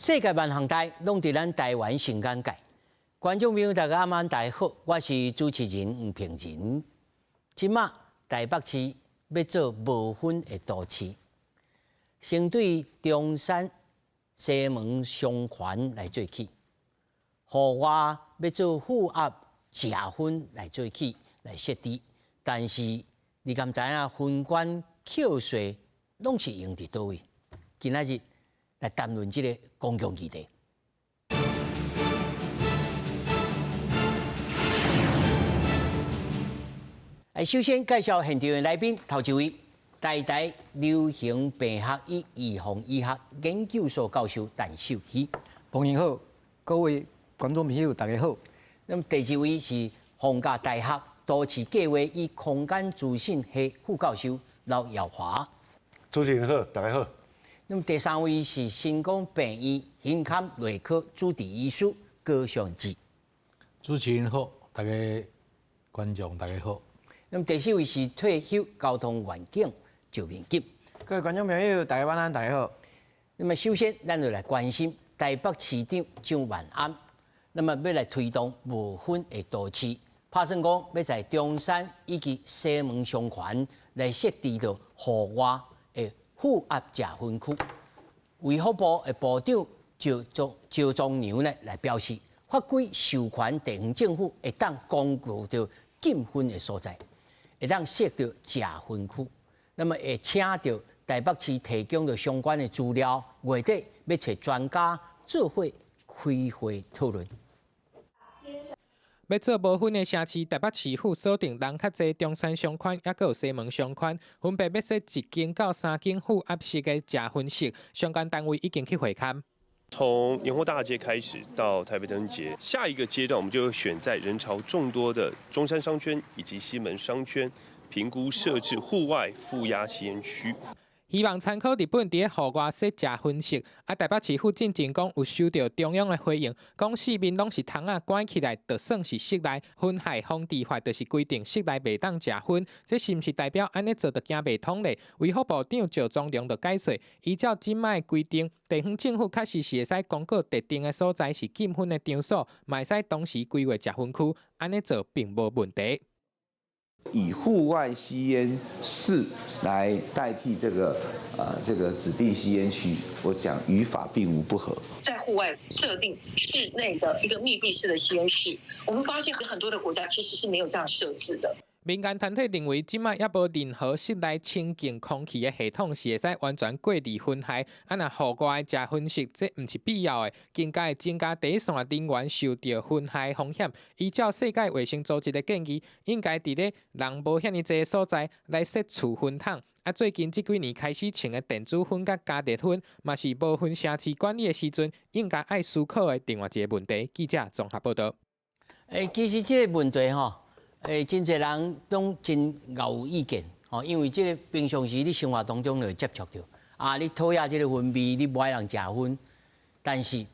世界萬項代攏佇咱台灣新眼界。觀眾朋友大家晚安，大家好，我是主持人吳平仁。這馬台北市欲做無薰的都市，先對中山西門商圈來做起，戶外欲做負壓食薰來做起來設置，但是你敢知影薰管扣稅攏是用佇佗位？今仔日來談論這個公共議題。首先介紹現場的來賓，頭一位，台大流行病學與預防醫學研究所教授陳秀熙。黃英好，各位觀眾朋友大家好。那麼第二位是逢甲大學都市計劃與空間資訊系副教授劉耀華。主持人好，大家好。那麼第三位是新光病院胸腔內科主治醫師高尚志。主持人好，大家觀眾大家好。那麼第四位是退休交通員警趙明金。各位觀眾朋友，大家晚安，大家好。那麼首先，咱就來關心台北市長蔣萬安，那麼欲來推動無薰的都市，拍算講欲在中山以及西門商圈來設置著戶外的負壓食薰區。衛福部的部長趙忠良呢來表示，法規授權地方政府會當公告著禁薰的所在，會當設著食薰區，那麼會請著台北市提供著相關的資料，月底欲揣專家做伙開會討論。欲做無薰的城市，台北市府鎖定人較濟中山商圈，抑閣有西門商圈，分別欲設一間到三間負壓式的食薰室，相關單位已經去會勘。從年貨大街開始到台北燈節，下一個階段我們就會選在人潮眾多的中山商圈以及西門商圈，評估設置戶外負壓吸菸區。希望參考日本佇咧戶外設食薰室，啊，台北市府進前講有收著中央的回應，講四面攏是窗仔關起來，就算是室內薰害防治法，就是規定室內袂當食薰，這是毋是代表按呢做就行袂通咧？衛福部長趙宗良就解說，依照這擺的規定，地方政府確實是會使公告特定的所在是禁薰的場所，嘛會使同時規劃食薰區，按呢做並無問題。以戶外吸菸室來代替這個指定吸菸區，我講與法並無不合。在戶外設定室內的一個密閉式的吸菸室，我們發現很多的國家其實是沒有這樣設置的。民間團體認為，這擺猶無任何室內清淨空氣的系統是會使完全過濾薰害。啊，若戶外的食薰室，這毋是必要的，更加會增加第一線人員受著薰害風險。依照世界衛生組織的建議，應該佇咧人無遐爾濟的所在來設儲薰桶。啊，最近這幾年開始穿的電子薰佮加熱薰，嘛是無薰城市管理的時陣，應該愛思考的另外一個問題。記者綜合報導。欸，其實這個問題吼。欸，真濟人攏真𠢕有意見，吼，因為這個平常時你生活當中就會接觸著，啊，你討厭這個薰味，你無愛人食薰，但是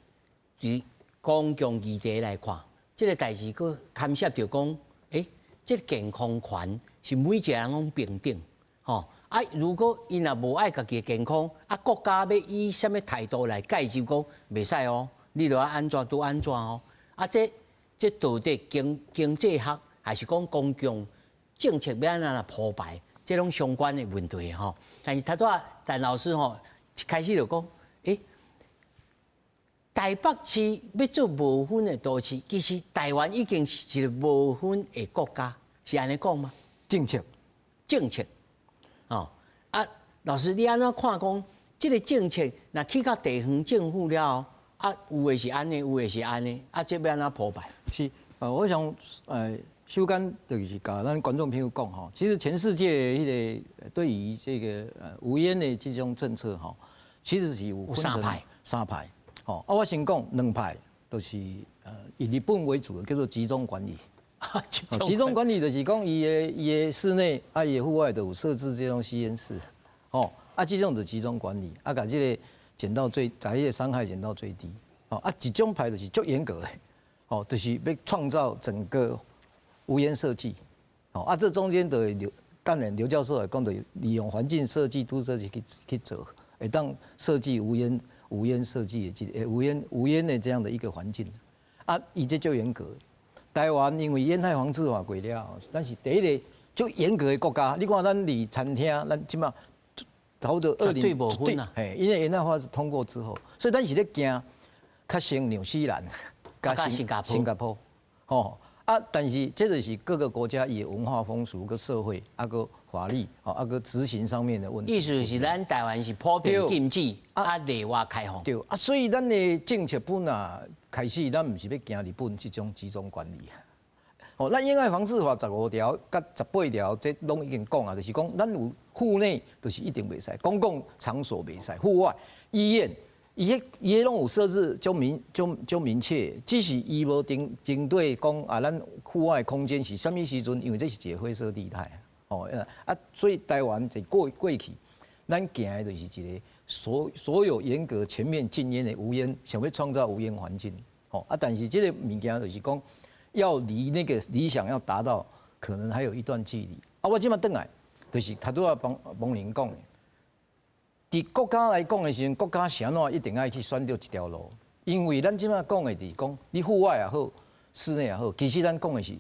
佇公共議題來看，這個代誌閣牽涉著講，欸，這個健康權是每一個人攏平等，吼，啊，如果𪜶若無愛家己的健康，啊，國家欲以啥物態度來介入講，袂使哦，你著愛按怎拄按怎哦，啊，這道德經濟學。還是講公共政策欲按怎來鋪排，這攏相關的問題吼。但是頭拄仔陳老師吼一開始就講，欸，台北市欲做無薰的都市，其實台灣已經是一個無薰的國家，是按呢講嗎？政策，政策，哦啊，老師你按怎看講？這個政策若去到地方政府了後，啊，有的是按呢，有的是按呢，啊，這欲按怎鋪排？是，我想，首先就是共咱觀眾朋友講吼，其實全世界彼個對於這個無煙的這種政策吼，其實是有分三派，三派。吼，啊，我先講兩派，就是以日本為主的叫做集中管理。集中管理就是講伊的室內啊，伊的戶外都有設置這種吸菸室，吼，啊，這種就集中管理，啊，共這個減到最，共彼個傷害減到最低。吼，啊，一種派就是足嚴格的，吼，就是欲創造整個無煙設計，吼啊，這中間的劉當然劉教授也講著，利用環境設計、都設計去做，會當設計無煙無煙設計的這個無煙的這樣的一個環境。啊，伊這足嚴格。台灣因為煙害防治法過了，咱是第一个足嚴格的國家。你看咱佇餐廳，咱這馬差不多二零絕對無薰啊。嘿，因為煙害法是通過之後，所以咱是咧行較先紐西蘭、佮新加坡、新加坡，吼啊！但是這就是各個國家伊的文化風俗、佮社會啊、佮法律、吼啊、佮執行上面的問題。意思是咱台灣是普遍禁止，啊，例外開放。對啊，所以咱的政策本啊，開始咱毋是欲行日本這種集中管理。哦，咱煙害防治法15條佮18條，這攏已經講啊，就是講咱有戶內就是一定袂使，公共場所袂使，戶外醫院，伊彼伊彼攏有設置足明足足明確，只是伊無針對講啊，咱戶外空間是啥物時陣，因為這是一個灰色地帶，哦啊，所以台灣在過去，咱行的就是一個所有嚴格全面禁煙的無煙，想欲創造無煙環境，哦啊，但是這個物件就是講，要離那個理想要達到，可能還有一段距離。啊，我這馬轉來，就是頭拄仔幫幫您講的，佇國家來講的時陣，國家是按怎一定愛去選擇一條路，因為咱這馬講的就是講，你戶外也好，室內也好，其實咱講的是，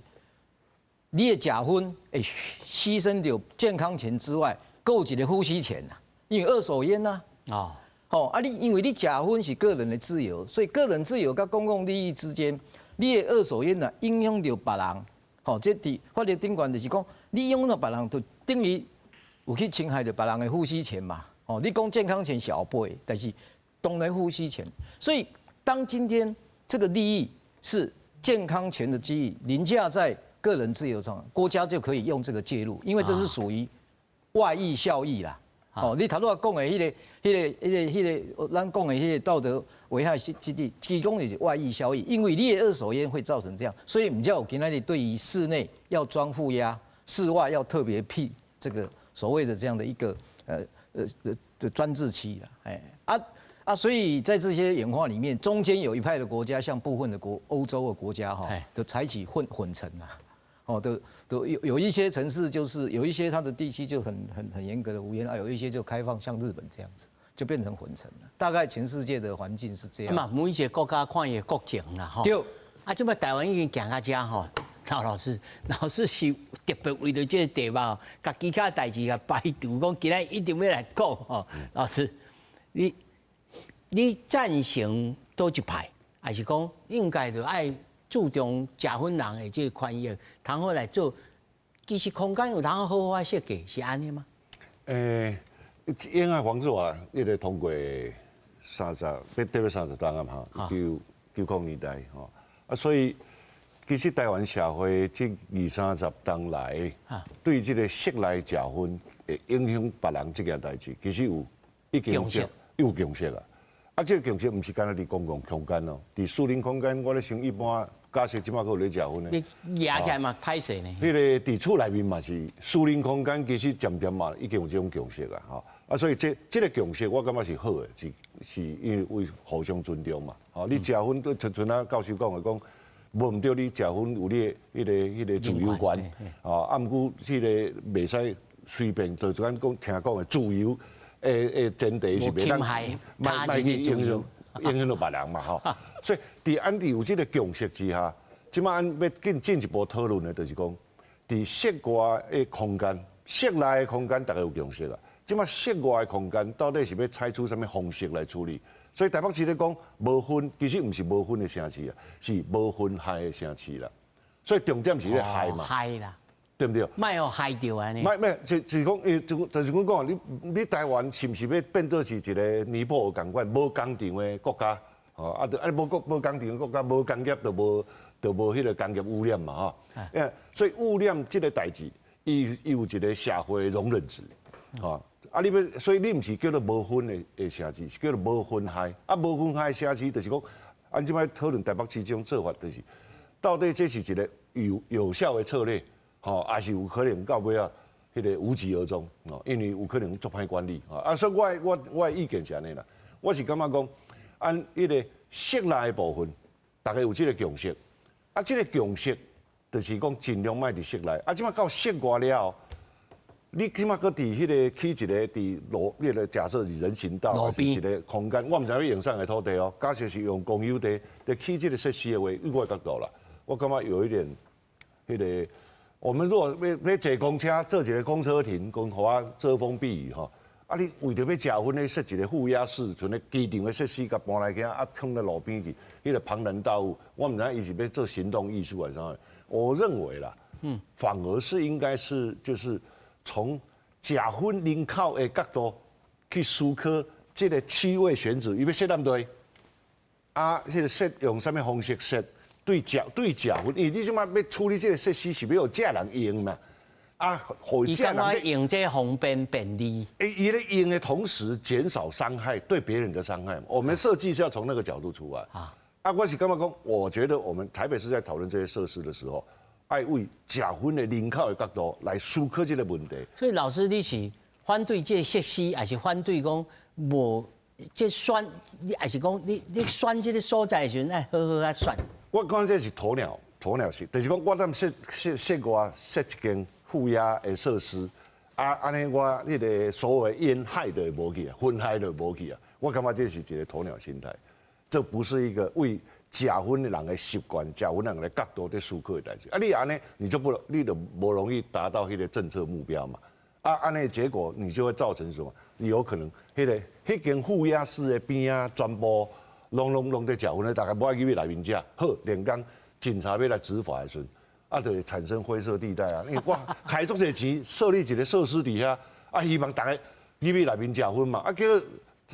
你的食薰會犧牲著健康權之外，閣有一個呼吸權啊，因為二手煙啊。哦，好啊，你因為你食薰是個人的自由，所以個人自由佮公共利益之間。你的二手煙啊，影響著別人，吼，這佇法律頂懸就是講，你影響著別人，就等於有去侵害著別人的呼吸權嘛，吼，你講健康權小輩，但是當然呼吸權。所以當今天這個利益是健康權的利益凌駕在個人自由上，國家就可以用這個介入，因為這是屬於外溢效益啦。哦，你頭拄仔講的彼個、彼個、彼個、彼個，咱講的彼個道德危害是這個，提供的是外溢效益，因為你的二手煙會造成這樣，所以毋才有今仔日對於室內要裝負壓，室外要特別闢這個所謂的這樣的一個的專制區啦，哎啊啊，所以在這些演化裡面，中間有一派的國家，像部分的國歐洲的國家哈，都採取混成啊。哦，都有一些城市就是有一些它的地區就很嚴格的無煙啊，有一些就開放，像日本這樣子，就變成混成了。大概全世界的環境是這樣。嘛，每一個國家看伊的國情啦，吼。對。啊，這擺台灣已經行到遮吼，劉老師，老師是特別為著這個題目，共其他代誌共排除，講今仔一定欲來講吼。老師，你贊成佗一派，還是講應該就愛注重食薰人的這個權益，通好來做？其實空間有通好好設計，是按呢嗎？煙害防治法一個通過三十，欲特別30冬啊，吼，1990年代吼，啊，所以其實台灣社會這二三十冬來，對這個室內食薰會影響別人這件代誌，其實有已經有共識啦。啊，這個共識毋是干焦佇公共空間哦，佇私人空間，我咧想一般假設這馬閣有咧食薰的，你舉起來嘛歹勢呢？彼個佇厝內面嘛是私人空間，其實漸漸嘛已經有這種共識啊，吼。啊，所以這個共識我感覺是好的，是因為為互相尊重嘛。吼，你食薰都像像啊教授講的講，無毋對，你食薰有你的彼個自由權，吼，啊，毋過彼個袂使隨便，就咱講聽講的自由的前提是袂當莫去影響著別人嘛，吼。所以佇按佇有這個共識之下，這馬按欲更進一步討論的，就是講，佇室外的空間、室內的空間，大家有共識啦。這馬室外的空間到底是欲採取啥物方式來處理？所以台北市咧講無薰，其實毋是無薰的城市啊，是無薰害的城市啦。所以重點是咧害嘛，害啦，對毋對？莫予害著按呢。莫莫，就是講，就是阮講，你台灣是毋是欲變做是一個尼泊爾仝款無工廠的國家？吼啊，啊無國無工廠的國家，無工業就無彼個工業污染嘛，吼。所以污染這個代誌，伊有一個社會容忍值，吼。啊，你欲，所以你毋是叫做無薰的城市，是叫做無薰害。啊，無薰害城市就是講，按這擺討論台北市這種做法，就是到底這是一個有效的策略，吼，還是有可能到尾仔彼個無疾而終，哦，因為有可能足歹管理，啊，所以我的意見是按呢啦，我是感覺講，按彼個室內的部分，大家有這個共識，啊，這個共識就是講盡量莫佇室內，啊，這擺到室外了後，你起碼閣佇彼个起一个佇路，彼个假設是人行道，還是一个空間，我毋知欲用啥个土地哦。假設是用公有地，佇起這个設施的話，以我的角度啦，我感覺有一點，彼个我們如果欲坐公車，做一个公車亭，講予我遮風避雨吼。啊！你為著欲食薰咧設一个負壓室，像咧機場的設施，共搬來遐啊，囥佇路邊去，彼个龐然大物，我毋知伊是欲做行動藝術還是啥。我認為啦，反而是應該是就是從食薰人口的角度去思考這个區位選址，伊欲設佗佗，啊，彼个設用啥物方式設，對食薰，因為你這擺欲處理這个設施是欲予遮人用嘛。啊，予遮人用這方便便利。欸，伊咧用的同時減少傷害，對別人的傷害。我們設計是要從那個角度出來。啊，我是感覺講，我覺得我們台北市在討論這些設施的時候，愛為食薰的人口的角度來思考這个問題。所以老師，你是反對這个設施，還是反對講無這選？你還是講你選這个所在的時陣，愛好好仔選？我講這是鴕鳥，鴕鳥式，就是講我踮設設設外設一間負壓的設施，啊，按呢我彼个所謂煙害就會無去啊，薰害就無去啊。我感覺這是一个鴕鳥心態，這不是一個為食薰的人的習慣、食薰人的角度佇思考的代誌。啊，你按呢，你就不，你就無容易達到彼个政策目標嘛。啊，按呢結果你就會造成什麼？你有可能彼个彼間負壓室的邊仔全部攏佇食薰的，大家無愛入去內面食。好，連講警察欲來執法的時陣，啊，就會產生灰色地帶啊！因為我開足濟錢設立一個設施佇遐，啊，希望大家入去內面食薰嘛，啊，結果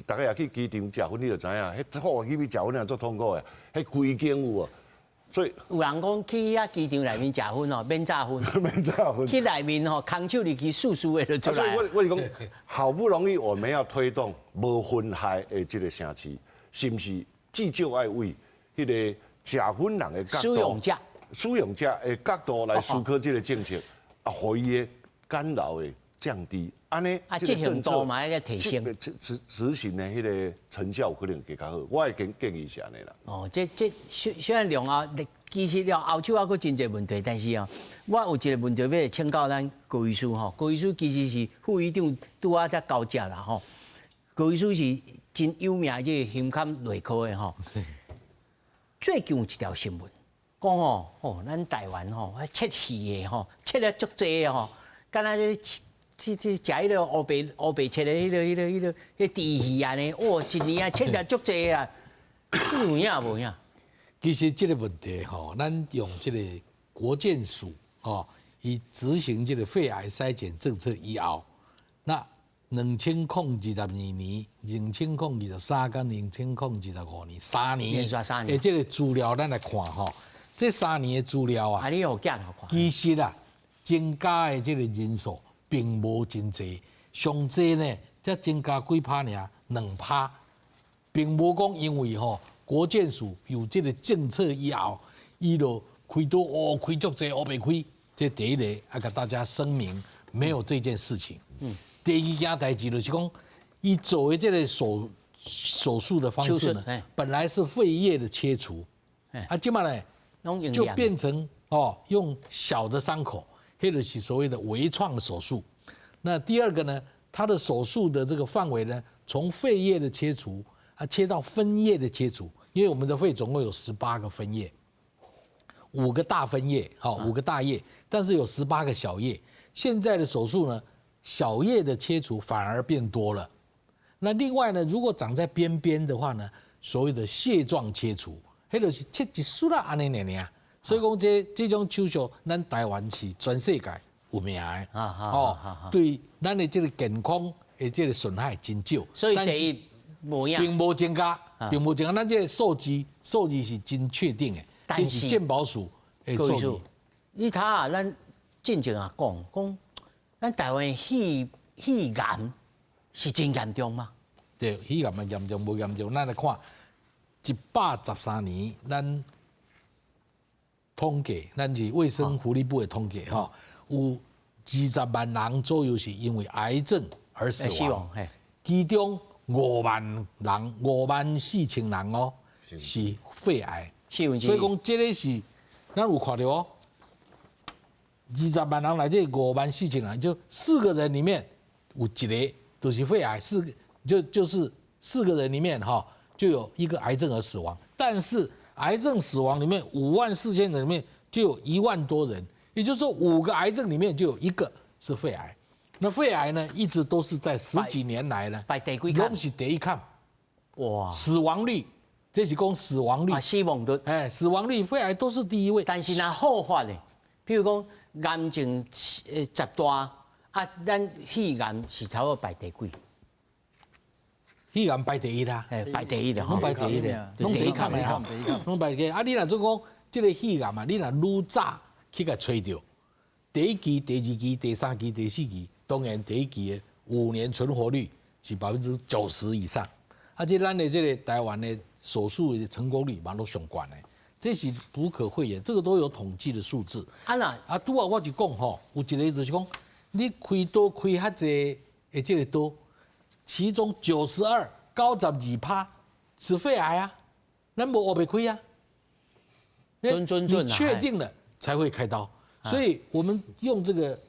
大家也去機場食薰，你就知影，彼好入去食薰也足痛苦的，彼規間有無？所以有人講去遐機場內面食薰哦，免炸薰，免炸薰。去內面吼，空手入去，簌簌的就出來。所以我是講，好不容易我們要推動無薰害的這个城市，是毋是至少愛為彼个食薰人的角度？使用者。使用者的角度來思考這个政策，啊，予伊的干擾會降低，按呢，啊，執行度嘛愛提升，執行的彼个成效可能會較好。我的建議是按呢啦。哦，這雖然兩後，其實了後手還閣真濟問題，但是哦，我有一个問題欲請教咱高醫師吼。高醫師其實是副醫長拄仔才交接啦吼。高醫師是真有名這个胸腔內科的吼。最近有一條新聞。講吼，哦，咱台灣吼，切魚的吼，切了足濟的吼，敢若這這食彼个烏白烏白切的彼个豬魚按呢，哇，一年啊切了足濟啊，有影無影？其實這个問題吼，咱用這个國健署吼，伊執行這个肺癌篩檢政策以後，那2022年、2023佮2025年3年，連續3年，的這个資料咱來看吼。這3年的資料啊，啊，你予鏡頭看。其實啊，增加的這个人數並無真濟，上濟呢，才增加幾趴爾，2趴，並無講因為吼國健署有這个政策以後，伊就開刀哦，開足濟烏白開，這第一个啊，共大家聲明沒有這件事情。第二件代誌就是講，伊做的這个手術的方式呢，本來是肺葉的切除，啊，這擺呢？就變成哦，用小的傷口，彼个是所謂的微創手術。那第二個呢，他的手術的這個範圍呢，從肺葉的切除啊，切到分葉的切除，因為我們的肺總共有18個分葉，五個大分葉，好，五個大葉，但是有十八個小葉。現在的手術呢，小葉的切除反而變多了。那另外呢，如果長在邊邊的話呢，所謂的楔狀切除。彼就是切一絲仔按呢爾爾，所以講這種手術，咱台灣是全世界有名的，哦，對咱的這个健康的這个損害真少。所以第一無影，並無增加，並無增加。咱這个數字是真確定的，但是健保署的數字。你睇下，咱進前也講講，咱台灣肺癌是真嚴重嗎？對，肺癌嘛嚴重無嚴重？咱來看。113年，咱統計，咱是衛生福利部的統計，吼，有20萬人左右是因為癌症而死亡，其中5萬人，5萬4千人哦，是肺癌。所以講這个是，咱有看著哦， 20萬人內底5萬4千人，就四個人裡面有一个就是肺癌，四個就是四個人裡面哈就有一個癌症而死亡。但是癌症死亡裡面5萬4千人裡面就有1萬多人，也就是說五個癌症裡面就有一個是肺癌。那肺癌呢，一直都是在十幾年來呢，排第幾？攏是第一崁。哇！死亡率，這是講死亡率。啊，死亡率。哎，死亡率，肺癌都是第一位。但是若好發的，譬如講癌症十大，啊，咱肺癌是差不多排第幾？肺癌排第一啦。哎，排第一的攏排第一的，攏第一崁的吼，攏排第一。啊，你若做講這个肺癌啊，你若愈早去共揣著，第一期、第二期、第三期、第四期，當然第一期的5年存活率是90%以上。啊，這咱的這个台灣的手術的成功率嘛攏上懸的，這是無可諱言，這個都有統計的數字。啊那啊，拄仔我就講吼，有一个就是講，你開刀開較濟的這个刀，其中92%是肺癌啊，咱無烏白開啊。準準準你確定了才會開刀，所以我們用這個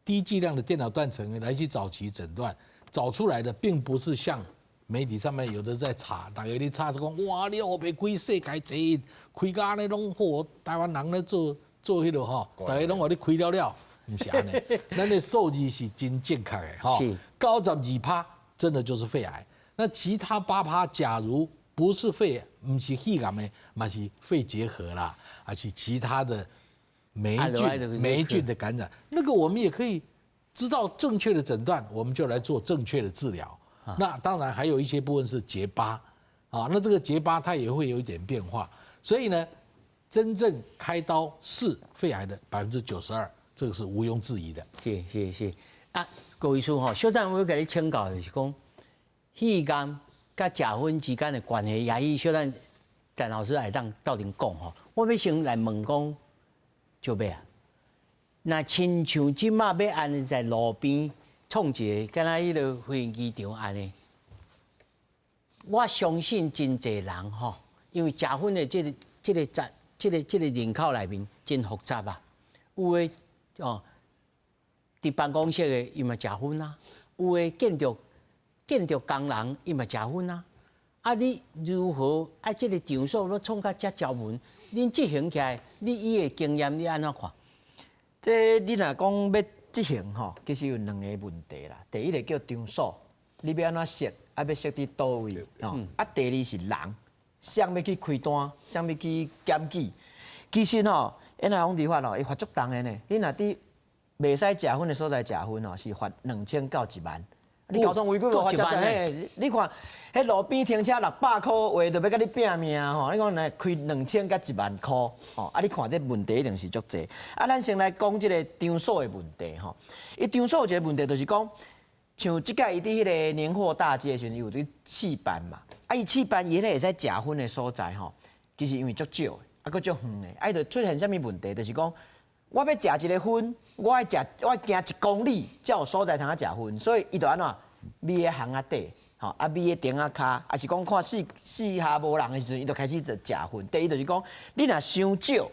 低劑量的電腦斷層來去早期診斷，找出來的並不是像媒體上面有的在查，大家咧查就講，哇，你烏白開世界第一，開甲按呢攏好，台灣人咧做做彼个吼，大家攏予你開了了，毋是按呢，咱的數字是真正確的吼，92%真的就是肺癌，那其他8%假如不是肺，毋是肺癌的，嘛是肺結核啦，還是其他的黴菌的感染，那個我們也可以知道正確的診斷，我們就來做正確的治療。那當然還有一些部分是結疤，啊，那這個結疤它也會有一點變化，所以呢，真正開刀是肺癌的92%，這個是毋庸置疑的。是是是，啊，高醫師吼，小等我共你請教就是講，肺癌佮食薰之間的關係，也許小等陳老師會當鬥陣講吼。我欲先來問講，就尾啊，若親像這馬欲按呢在路邊創一個，敢若彼个飛行機場按呢，我相信真濟人吼，因為食薰的這個人口內面真複雜啊，有的哦，佇辦公室的伊嘛食薰啊，有的建築工人伊嘛食薰啊，啊你如何啊？這个場所欲創甲遮招門，恁執行起來，你伊的經驗你按怎看？這你若講欲執行吼，其實有兩个問題啦。第一个叫場所，你欲按怎設，啊欲設佇佗位吼。啊，第二是人，誰欲去開單，誰欲去檢舉。其實吼，煙害防治法吼，伊罰足重的呢。你若佇袂使食薰的所在食薰吼，是罰2000到1萬。你交通違規無罰遮濟，你看，彼路邊停車600箍話，就欲共你拚命吼！你講來開2000到1萬箍，吼啊！你看這問題一定是足濟。啊，咱先來講這个場所的問題吼。伊場所有一个問題就是講，像這擺伊佇彼个年貨大街的時陣，伊有佇試辦嘛。啊，伊試辦伊彼个會使食薰的所在吼，其實因為足少的，啊，閣足遠的，啊，伊就出現啥物問題？就是講，我欲食一个薰，我愛食，我愛行1公里才有所在通啊食薰，所以伊就按怎覕佇巷仔底，吼啊覕佇亭仔跤，抑是講看四四下無人的時陣，伊就開始就食薰。第一就是講，你若傷少，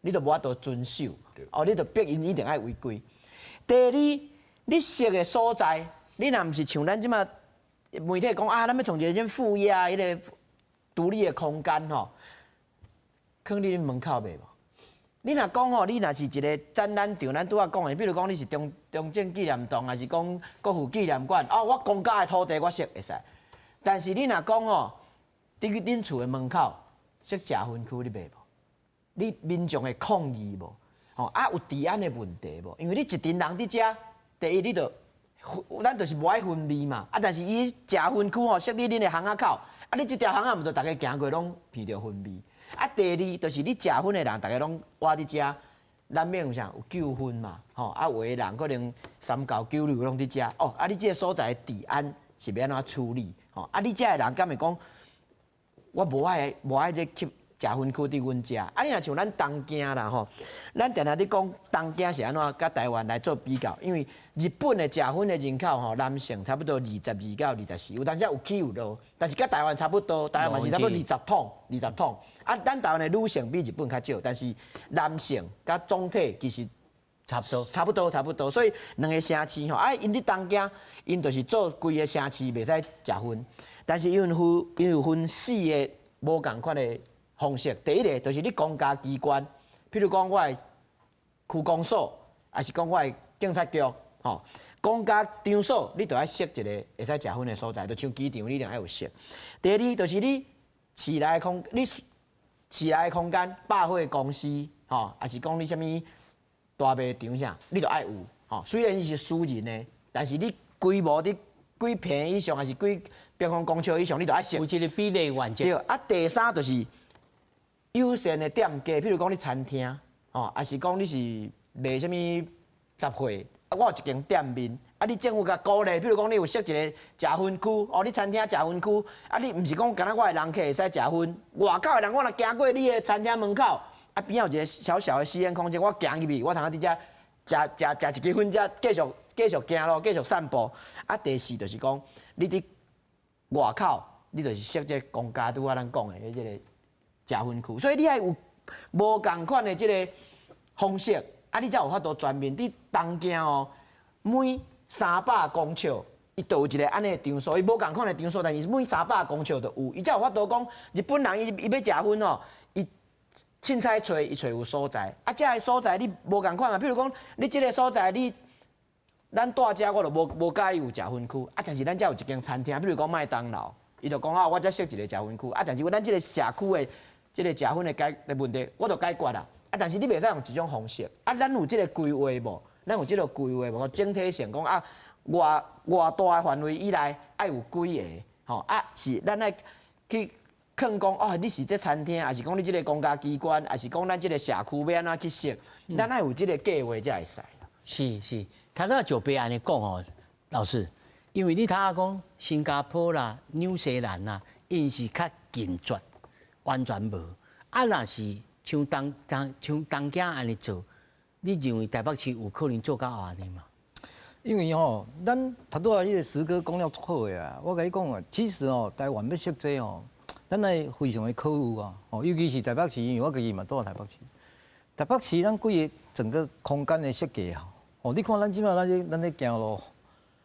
你就無法度遵守，哦，你就逼𪜶一定愛違規。第二，你設的所在，你若毋是像咱這馬媒體講啊，咱欲創一个這負壓彼个獨立的空間吼，囥佇恁門口袂無？你若講吼，你若是一个展覽場，咱拄仔講的，比如講你是中正紀念堂，抑是講國父紀念館，哦，我公家的土地我設會使。但是你若講吼，佇恁厝的門口設食薰區，你袂無？你民眾會抗議無？吼啊，有治安的問題無？因為你一群人佇遮，第一你就，咱就是無愛薰味嘛。啊，但是伊食薰區吼設佇恁的巷仔口，啊，你這條巷仔毋就逐家行過攏鼻著薰味。啊，第二就是你食薰的人，逐家攏倚佇遮，難免有啥有糾紛嘛，吼啊，有的人可能三教九流攏佇遮，哦，啊，你這个所在的治安是欲按怎處理？吼，啊，你遮的人敢會講，我無愛這吸食薰區佇阮遮，啊，你若像咱東京啦吼，咱定定咧講東京是按怎佮台灣來做比較，因為日本的食薰的人口吼，男性差不多22到24，有當時有起有落，但是佮台灣差不多，台灣嘛是差不多20桶，20桶。啊，咱台灣的女性比日本較少，但是男性佮總體其實差不多，差不多，差不多。所以兩个城市吼，啊，𪜶佇東京，𪜶就是做規个城市袂使食薰，但是𪜶有分四个無仝款的方式。第一个就是你公家機關，譬如講我的區公所，抑是講我的警察局，吼，公家場所你著愛設一个會使食薰的所在，就像機場你一定愛有設。第二就是你市內的空間，百貨公司，吼，抑是講你啥物大賣場啥，你著愛有，吼。雖然伊是私人的，但是你規模佇幾坪以上，抑是幾平方公尺以上，你著愛設。有這個比例原則。對，啊，第三就是友善的店家，譬如講你餐廳，吼，抑是講你是賣啥物雜貨，啊，我有一間店面，啊，你政府共鼓勵，譬如講你有設一个食薰區，哦，你餐廳食薰區，啊，你毋是講干焦我的人客會使食薰，外口的人我若行過你的餐廳門口，啊，邊有一个小小的吸煙空間，我行入去，我通佇遮食食食一支薰，才繼續行路，繼續散步。啊，第四就是講，你佇外口，你就是設這个公家拄仔咱講的彼這个食薰區，所以你愛有無仝款的這个方式，啊，你才有法度全面。佇東京哦，每300公尺，伊就有一个按呢的場所，伊無仝款的場所，但是每三百公尺就有，伊才有法度講，日本人伊欲食薰哦，伊凊彩揣伊揣有所在，啊，這个所在你無仝款啊，譬如講，你這个所在你，咱蹛遮我就無佮意有食薰區，啊，但是咱遮有一間餐廳，比如講麥當勞，伊就講啊，我遮設一個食薰區，啊，但是咱這个社區的這個食薰的解的問題，我就解決啦，啊，但是你袂使用這種方式，啊，咱有這个規劃無？咱有這个規劃無？整體性講啊，偌偌大的範圍以內愛有幾个，吼，啊，是咱愛去。囥講哦，你是這餐廳，抑是講你這个公家機關，抑是講咱這个社區欲按怎去設，咱愛有這个計劃才會使。是是，頭先就別按呢講哦，老師，因為你頭先講新加坡啦、紐西蘭啦，𪜶是較堅決，完全無。啊，若是像東京按呢做，你認為台北市有可能做到按呢嗎？因為吼，咱頭拄仔彼个石哥講了足好的啊，我共你講啊，其實哦，台灣欲設這哦。咱愛非常的考慮啊，哦，尤其是台北市，因為我家己嘛蹛台北市。台北市咱規个整個空間的設計啊，哦，你看咱這擺咱咧行路，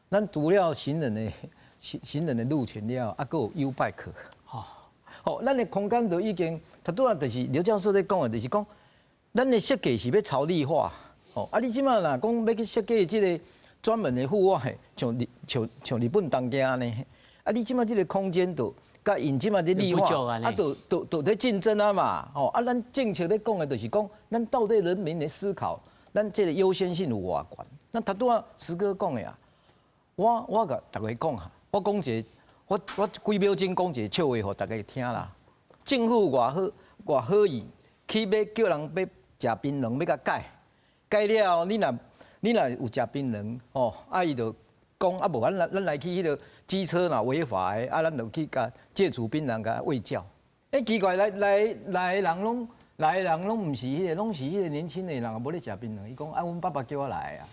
咱除了行人的路權了，啊，閣有 YouBike，吼，吼，咱的空間就已經，頭拄仔就是劉教授咧講的，就是講，咱的設計是欲朝綠化，吼，啊，你這擺若講欲去設計這个專門的戶外，像日本東京按呢，啊，你這擺這个空間就。佮𪜶這擺這綠化，啊，就咧競爭啊嘛，吼啊，咱政策咧講的，就是講，咱到底人民的思考，咱這个優先性有偌懸？咱頭拄仔石哥講的啊，我共大家講哈，我講一个，我幾秒鐘講一个笑話予大家聽啦。政府偌好偌好意，去欲叫人欲食檳榔，欲共改，改了後，你若有食檳榔，吼，啊伊就講啊，無咱來去彼个機車若違法的，啊，咱就去共戒除檳榔，共衛教。欸，奇怪，來的人攏毋是彼个，攏是彼个年輕的人，無咧食檳榔。伊講啊，阮爸爸叫我來啊。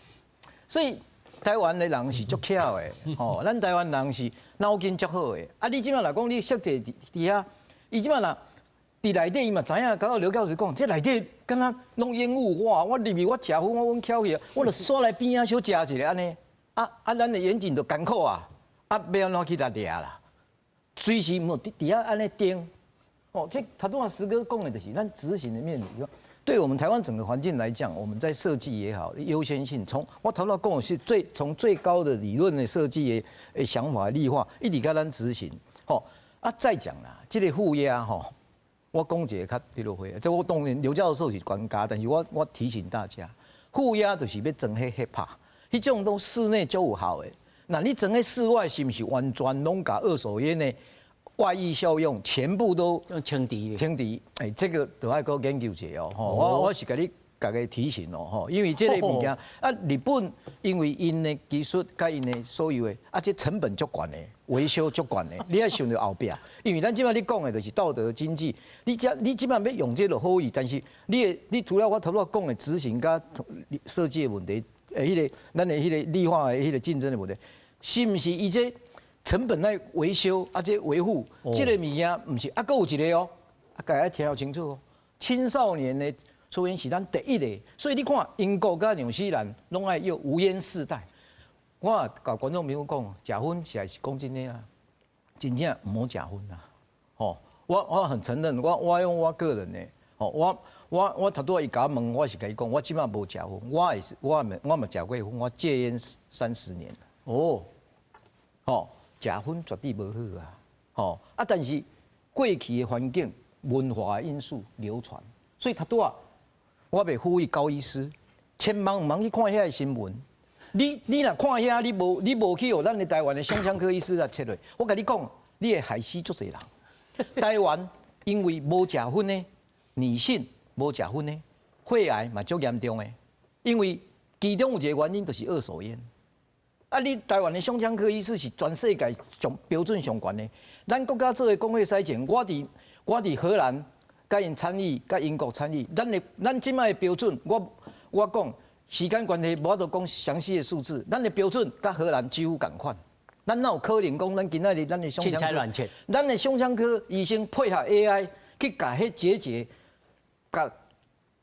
所以台灣的人是足巧的，吼，咱台灣人是腦筋足好的。啊，你這擺若講你設計佇遐，伊這擺若佇內底，伊嘛知影，剛剛劉教授講，這內底敢若攏煙霧化，我入去我食薰，我阮翹去，我就煞來邊仔小食一下按呢。啊啊，咱的遠景就艱苦啊，啊，欲按怎去共掠啦？隨時毋佇佇遐按呢盯。哦，這頭拄仔石哥講的就是咱執行的面臨，對我們台灣整個環境來講，我們在設計也好，優先性從我頭拄講的是從最高的理論的設計的想法綠化，一直共咱執行。吼啊，再講啦，這个負壓吼，我講一个較彼落會，這我當然劉教授是專家，但是我提醒大家，負壓就是欲裝彼 HEPA，彼種攏室內就有效的。那你裝彼室外是毋是完全攏共二手煙的外溢效用全部都清除？清除，欸，這个都愛閣研究一下哦。吼，我是共你共你提醒哦，吼，因為這个物件啊，日本因為𪜶的技術佮𪜶的所有的啊，這成本足懸的，維修足懸的，你愛想著後壁，因為咱這擺咧講的就是道德經濟，你這擺欲用這个好意，但是你的你除了我頭拄仔講的執行佮設計的問題，欸，彼个咱的彼个綠化的彼个競爭的問題，是毋是伊這成本來維修啊，這維護這个物件毋是啊，閣有一个哦，啊，大家聽清楚哦，青少年的。抽煙是咱第一个。所以你看英國佮紐西蘭攏愛用無煙世代。我也共觀眾朋友講，食薰實在是講真的啦，真正毋好食薰啦。吼，我很承認，我用我個人的，吼，我頭拄仔伊共我問，我是共伊講，我這擺無食薰，我也是我嘛食過薰，我戒煙30年。哦，吼，食薰絕對無好啊，吼啊！但是過去的環境、文化的因素流傳，所以頭拄仔我欲呼籲高醫師，千萬毋通去看遐个新聞。你若看遐，你無去予咱的台灣的胸腔科醫師來切落，我共你講，你會害死足濟人。台灣因為無食薰的女性無食薰的，肺癌嘛足嚴重的，因為其中有一個原因就是二手煙。啊！你台灣的胸腔科醫師是全世界上標準上懸的。咱國家做的公衛篩檢，我佇荷蘭佮𪜶參與，佮英國參與，咱這擺的標準，我講時間關係，無法度講詳細的數字。咱的標準佮荷蘭幾乎仝款。咱哪有可能講咱今仔日咱的胸腔科，咱的胸腔科醫生配合 AI 去共彼結節，共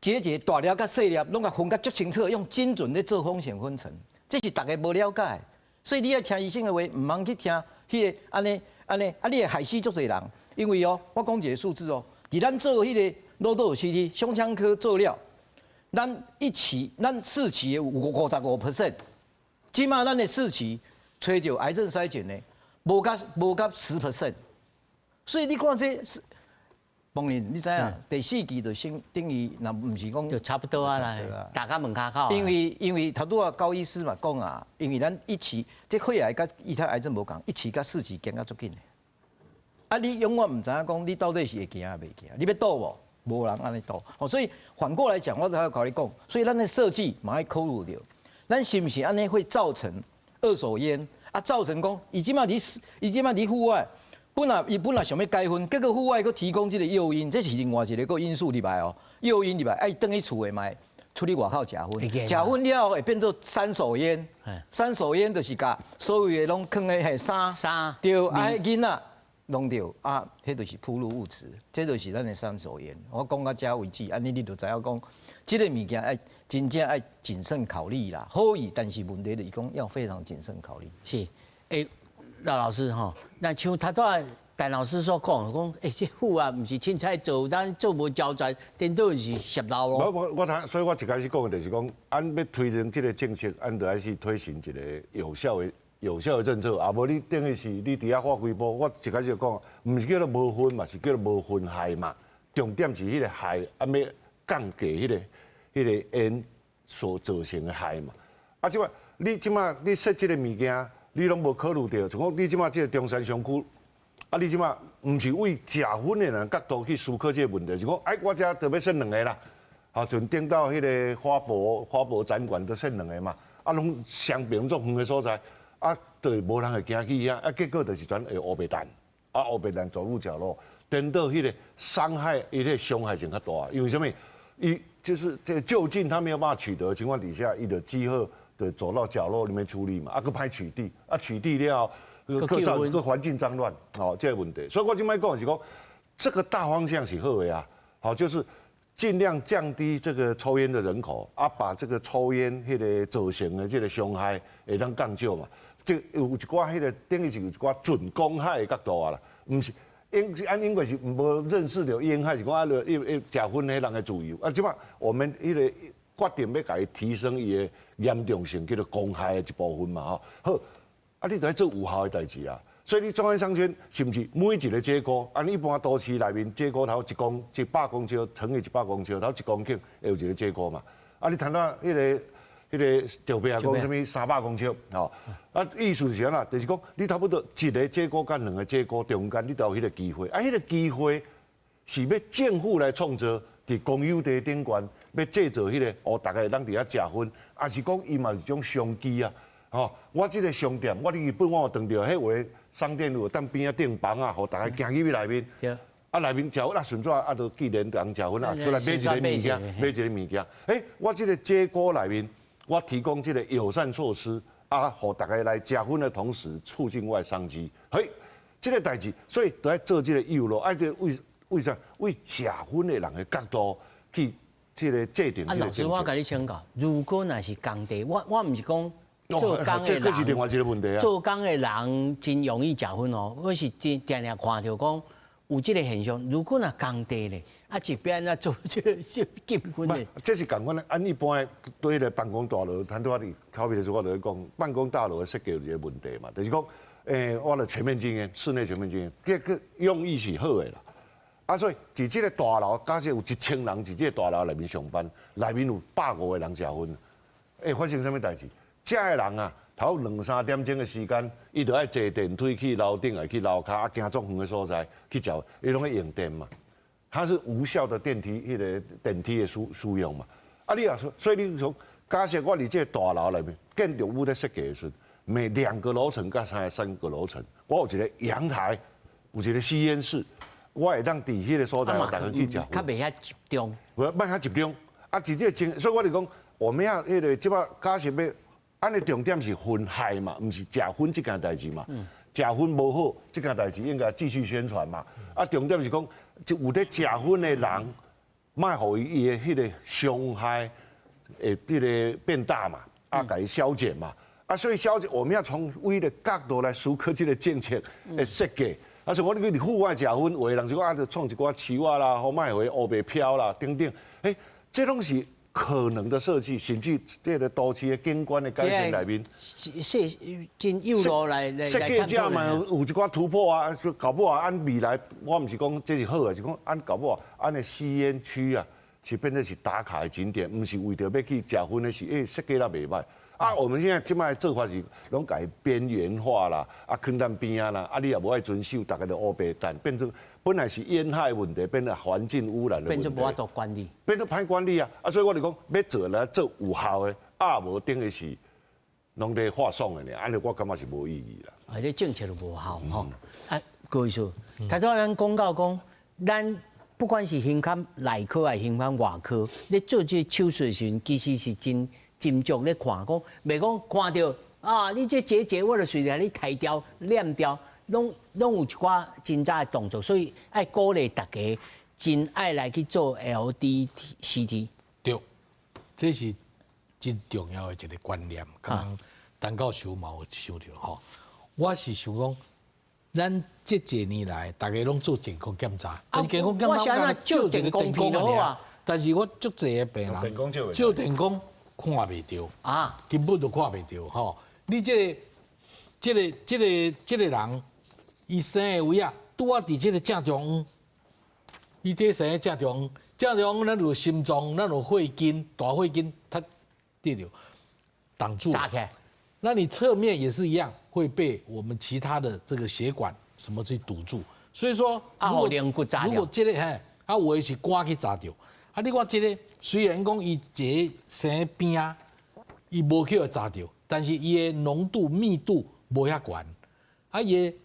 結節大粒佮細粒攏共分甲足清楚，用精準咧做風險分層。這是大家無了解，所以你愛聽醫生的話，毋通去聽彼个按呢按呢，啊！你會害死足濟人，因為哦，我講一個數字哦，佇咱做彼个腦道 CT 胸腔科做了，咱一期咱四期的有55%，這擺咱的四期揣著癌症篩檢的，無佮10%，所以你看這是。當然，你知影第四期就先等於，若毋是講就差不多啊啦，大家門口口。因為頭拄仔高醫師嘛講啊，因為咱一期這肺癌佮其他癌症無仝，一期佮四期行較足緊的。啊，你永遠毋知影講你到底是會行抑袂行，你欲賭無？無人按呢賭。哦，所以反過來講，我才共你講，所以咱的設計嘛愛考慮著，咱是毋是按呢會造成二手煙啊？造成講伊這擺佇戶外。本來伊本來想欲改薰，結果戶外閣提供這個誘因，這是另外一個閣因素入來哦。誘因入來，伊轉去厝的嘛，出去外口食薰，食薰了後會變做三手煙。三手煙就是共所有的攏囥咧彼衫，衫對，啊，囡仔弄著啊，彼就是暴露物質，這就是咱的三手煙。我講到這為止，按呢你就知影講，這個物件愛真正愛謹慎考慮啦。好意，但是問題就是講要非常謹慎考慮。是，欸。廖老師吼，那像頭拄仔陳老師所講，講欸，這戶啊，毋是凊彩做，咱做無周全，顛倒是泄漏咯。我我所以我一開始講的就是講，按欲推行這個政策，按就愛去推行一個有效的政策，啊無你等於是你佇遐畫規波。我一開始就講，毋是叫做無薰嘛，是叫做無薰害嘛。重點是彼個害，啊欲降低彼個煙所造成的害嘛。啊，這擺你這擺你設這個物件，你攏無考慮著，像講你這擺這個中山商區，啊，你這擺毋是為食薰的人角度去思考這個問題，是講，哎，我遮特欲設兩个啦，啊，像頂到彼個花博展館都設兩个嘛，啊，攏雙爿足遠的所在，啊，對，無人會行去遐，啊，結果就是全會烏白彈，啊，烏白彈走入角落，顛倒彼個傷害，伊個傷害性較大，因為啥物？伊就是這個就近他沒有辦法取得的情況底下，伊就只好就走到角落裡面處理嘛，啊，閣歹取締，啊，取締了後，閣造閣環境髒亂，哦，這個問題。所以我這擺講是講，這個大方向是好的啊，好，就是盡量降低這個抽菸的人口，啊，把這個抽菸彼個造成的這個傷害會當降少嘛。這有一寡彼個等於是有一寡準公害的角度啊啦，毋是英按英國是無認識著煙害是講啊，一一食薰彼人的自由，啊，這擺我們彼個決定欲共伊提升伊的嚴重性，叫做公害的一部分嘛吼。好，啊，你著愛做有效的代誌啊。所以你中山商圈是毋是每一個街區？啊，你一般都市內面街區頭100公尺乘以100公尺，頭1公頃會有一個街區嘛。啊，你談到彼個石壁講啥物300公尺，吼，啊，意思是按怎？就是講你差不多一個街區佮兩個街區中間，你都有彼個機會。啊，彼個機會是欲政府來創造，佇公有地頂懸欲製造彼個哦，大家會當佇遐食薰，抑是講伊嘛是一種商機啊？吼，我這個商店，我佇日本我有當著，彼有的商店有當邊仔釘房仔，予大家行入去內面。啊，內面食薰啊，順續啊，就既然人食薰啊，出來買一个物件，買一个物件。欸，我這個街區內面，我提供這個友善措施，啊，予大家來食薰的同時，促進我的商機。嘿，這個代誌，所以都愛做這個誘路，愛這為為啥？為食薰的人的角度去這個制定。啊，老師，我共你請教，如果若是工地，我毋是講做工的這閣是另外一個問題啊。做工的人真容易食薰哦，我是真定定看著講有這個現象。如果若工地咧，啊一邊啊做這個禁薰的，這是仝款的。按一般對彼個辦公大樓，坦拄仔佇口邊的時候我就咧講，辦公大樓的設計有一個問題嘛，就是講，我著全面禁煙，室內全面禁煙，這個用意是好的啦。啊，所以佇這個大樓，假設有1000人佇這個大樓內面上班，內面有150個人食薰，會發生啥物代誌？遮的人啊，頭兩三點鐘的時間，伊就愛坐電梯去樓頂，抑去樓跤，啊，行足遠的所在去食，伊攏咧用電嘛。它是無效的電梯，彼個電梯的使用嘛。啊，你若說，所以你從假設我佇這個大樓內面，建築物咧設計的時陣，每兩個樓層佮三個樓層，我有一個陽台，有一個吸煙室，我會當佇彼個所在，予逐家去食。較袂遐集中。無，莫遐集中。啊，佇這個情，所以我就講，我們要彼個這擺假設欲，按呢重點是薰害嘛，毋是食薰這件代誌嘛。食薰無好，這件代誌應該繼續宣傳嘛。啊，重點是講，就有咧食薰的人，莫予伊的彼個傷害會彼個變大嘛，啊，共伊消減嘛。啊，所以消減，我們要從為的角度來思考這個政策的設計。啊，所以我你去佇戶外食薰，有的人就講啊，就創一寡樹仔啦，予莫予伊烏白飄啦，等等。欸，這攏是可能的設計，甚至這個都市的景觀的改善內面，設真幼路來來設計者嘛有一寡突破啊，搞不好按未來，我毋是講這是好的，是講按搞不好按的吸煙區啊，是變做是打卡的景點，毋是為著欲去食薰的是，欸，設計得袂䆀。啊，我們現在這擺做法是攏共伊邊緣化啦，啊，囥佇邊仔啦，啊，你也無愛遵守，逐家就烏白等，變做本來是煙害問題，變做環境污染的問題，變做無法度管理，變做歹管理啊！啊，所以我就講，欲做來做有效的，啊，無等於是攏咧畫爽的爾，按呢我感覺是無意義啦。啊，這政策就無效吼。啊，高醫師，頭拄咱講到講，咱不管是胸腔內科抑是胸腔外科，咧做這個手術的時陣，其實是真斟酌咧看，講袂講看著啊，你這結節我就隨便你刣掉、殮掉，攏有一寡真早的動作，所以愛鼓勵大家真愛來去做 LDCT。對，這是真重要的一個觀念。剛剛陳教授嘛有想著吼，我是想講，咱這幾年來，逐家攏做健康檢查，啊，健康檢查我是按怎照電光片就好啊。但是我足濟的病人照電光看袂著啊，根本就看袂著吼。你這個、這個、這個、這個人，伊生的位啊，拄仔佇這個正中央，伊佇生佇正中央，正中央咱有心臟，咱有血筋，大血筋，它佇著擋住。炸開。那你側面也是一樣，會被我們其他的這個血管什麼去堵住。所以說，啊，予骨炸如果這個嘿，啊，有的是肝去炸著。啊，你看這個雖然講伊這個生邊仔，伊無去予炸著，但是伊的濃度密度無遐懸，啊，伊的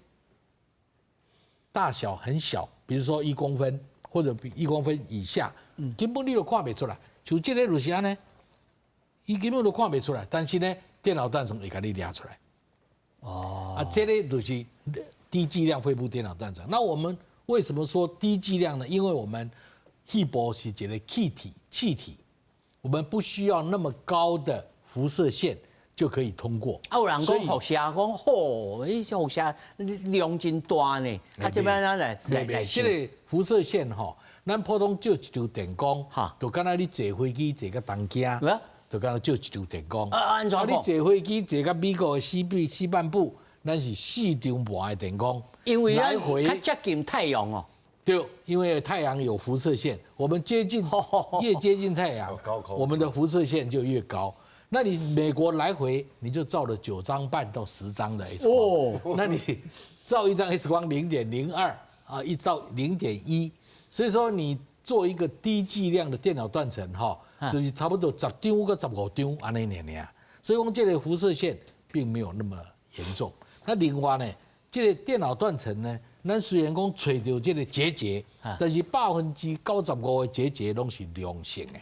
大小很小，比如說1公分或者比1公分以下，根本你就看袂出來。像這個就是按呢，伊根本都看袂出來，但是呢，電腦斷層會共你掠出來。哦，啊，這個就是低劑量肺部電腦斷層。那我們為什麼說低劑量呢？因為我們肺部是一個氣體，氣體，我們不需要那麼高的輻射線就可以通過。啊，有人講輻射，講吼，彼輻射量真大呢。啊，這欲按怎來來來？這個輻射線吼，咱普通照一張電光，就敢若你坐飛機坐到東京，就敢若照一張電光。啊，按怎你坐飛機坐到美國的西半部，咱是4張半的電光。因為來回較接近太陽哦。對，因為太陽有輻射線，我們接近越接近太陽，我們的輻射線就越高。那你美國來回你就照了9張半到10張的 X 光，那你照一張 X 光0.02啊，1到0.1，所以說你做一個低劑量的電腦斷層哈，就是差不多10張到15張按呢爾爾。所以講這個輻射線並沒有那麼嚴重。那另外呢，這個電腦斷層呢，咱雖然講揣著這個結節，但是95%的結節攏是良性的，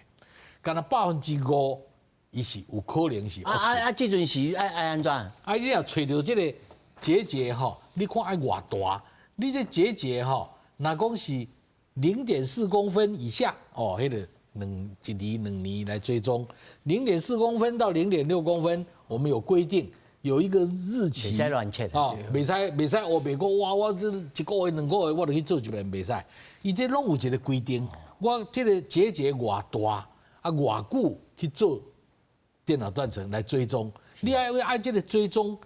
干焦5%，伊是有可能是惡性。啊啊啊！這陣時愛愛按怎？啊，你若揣著這個結節吼，你看愛偌大？你這結節吼，若講是0.4公分以下，哦，彼個一年2年來追蹤，0.4公分到0.6公分，我們有規定有一個日期。袂使亂切。哦，袂使袂使烏白講，哇！我這一個月2個月我就去做一遍，袂使。伊這攏有一個規定，我這個結節偌大啊，偌久去做電腦斷層來追蹤。你愛愛這個追蹤，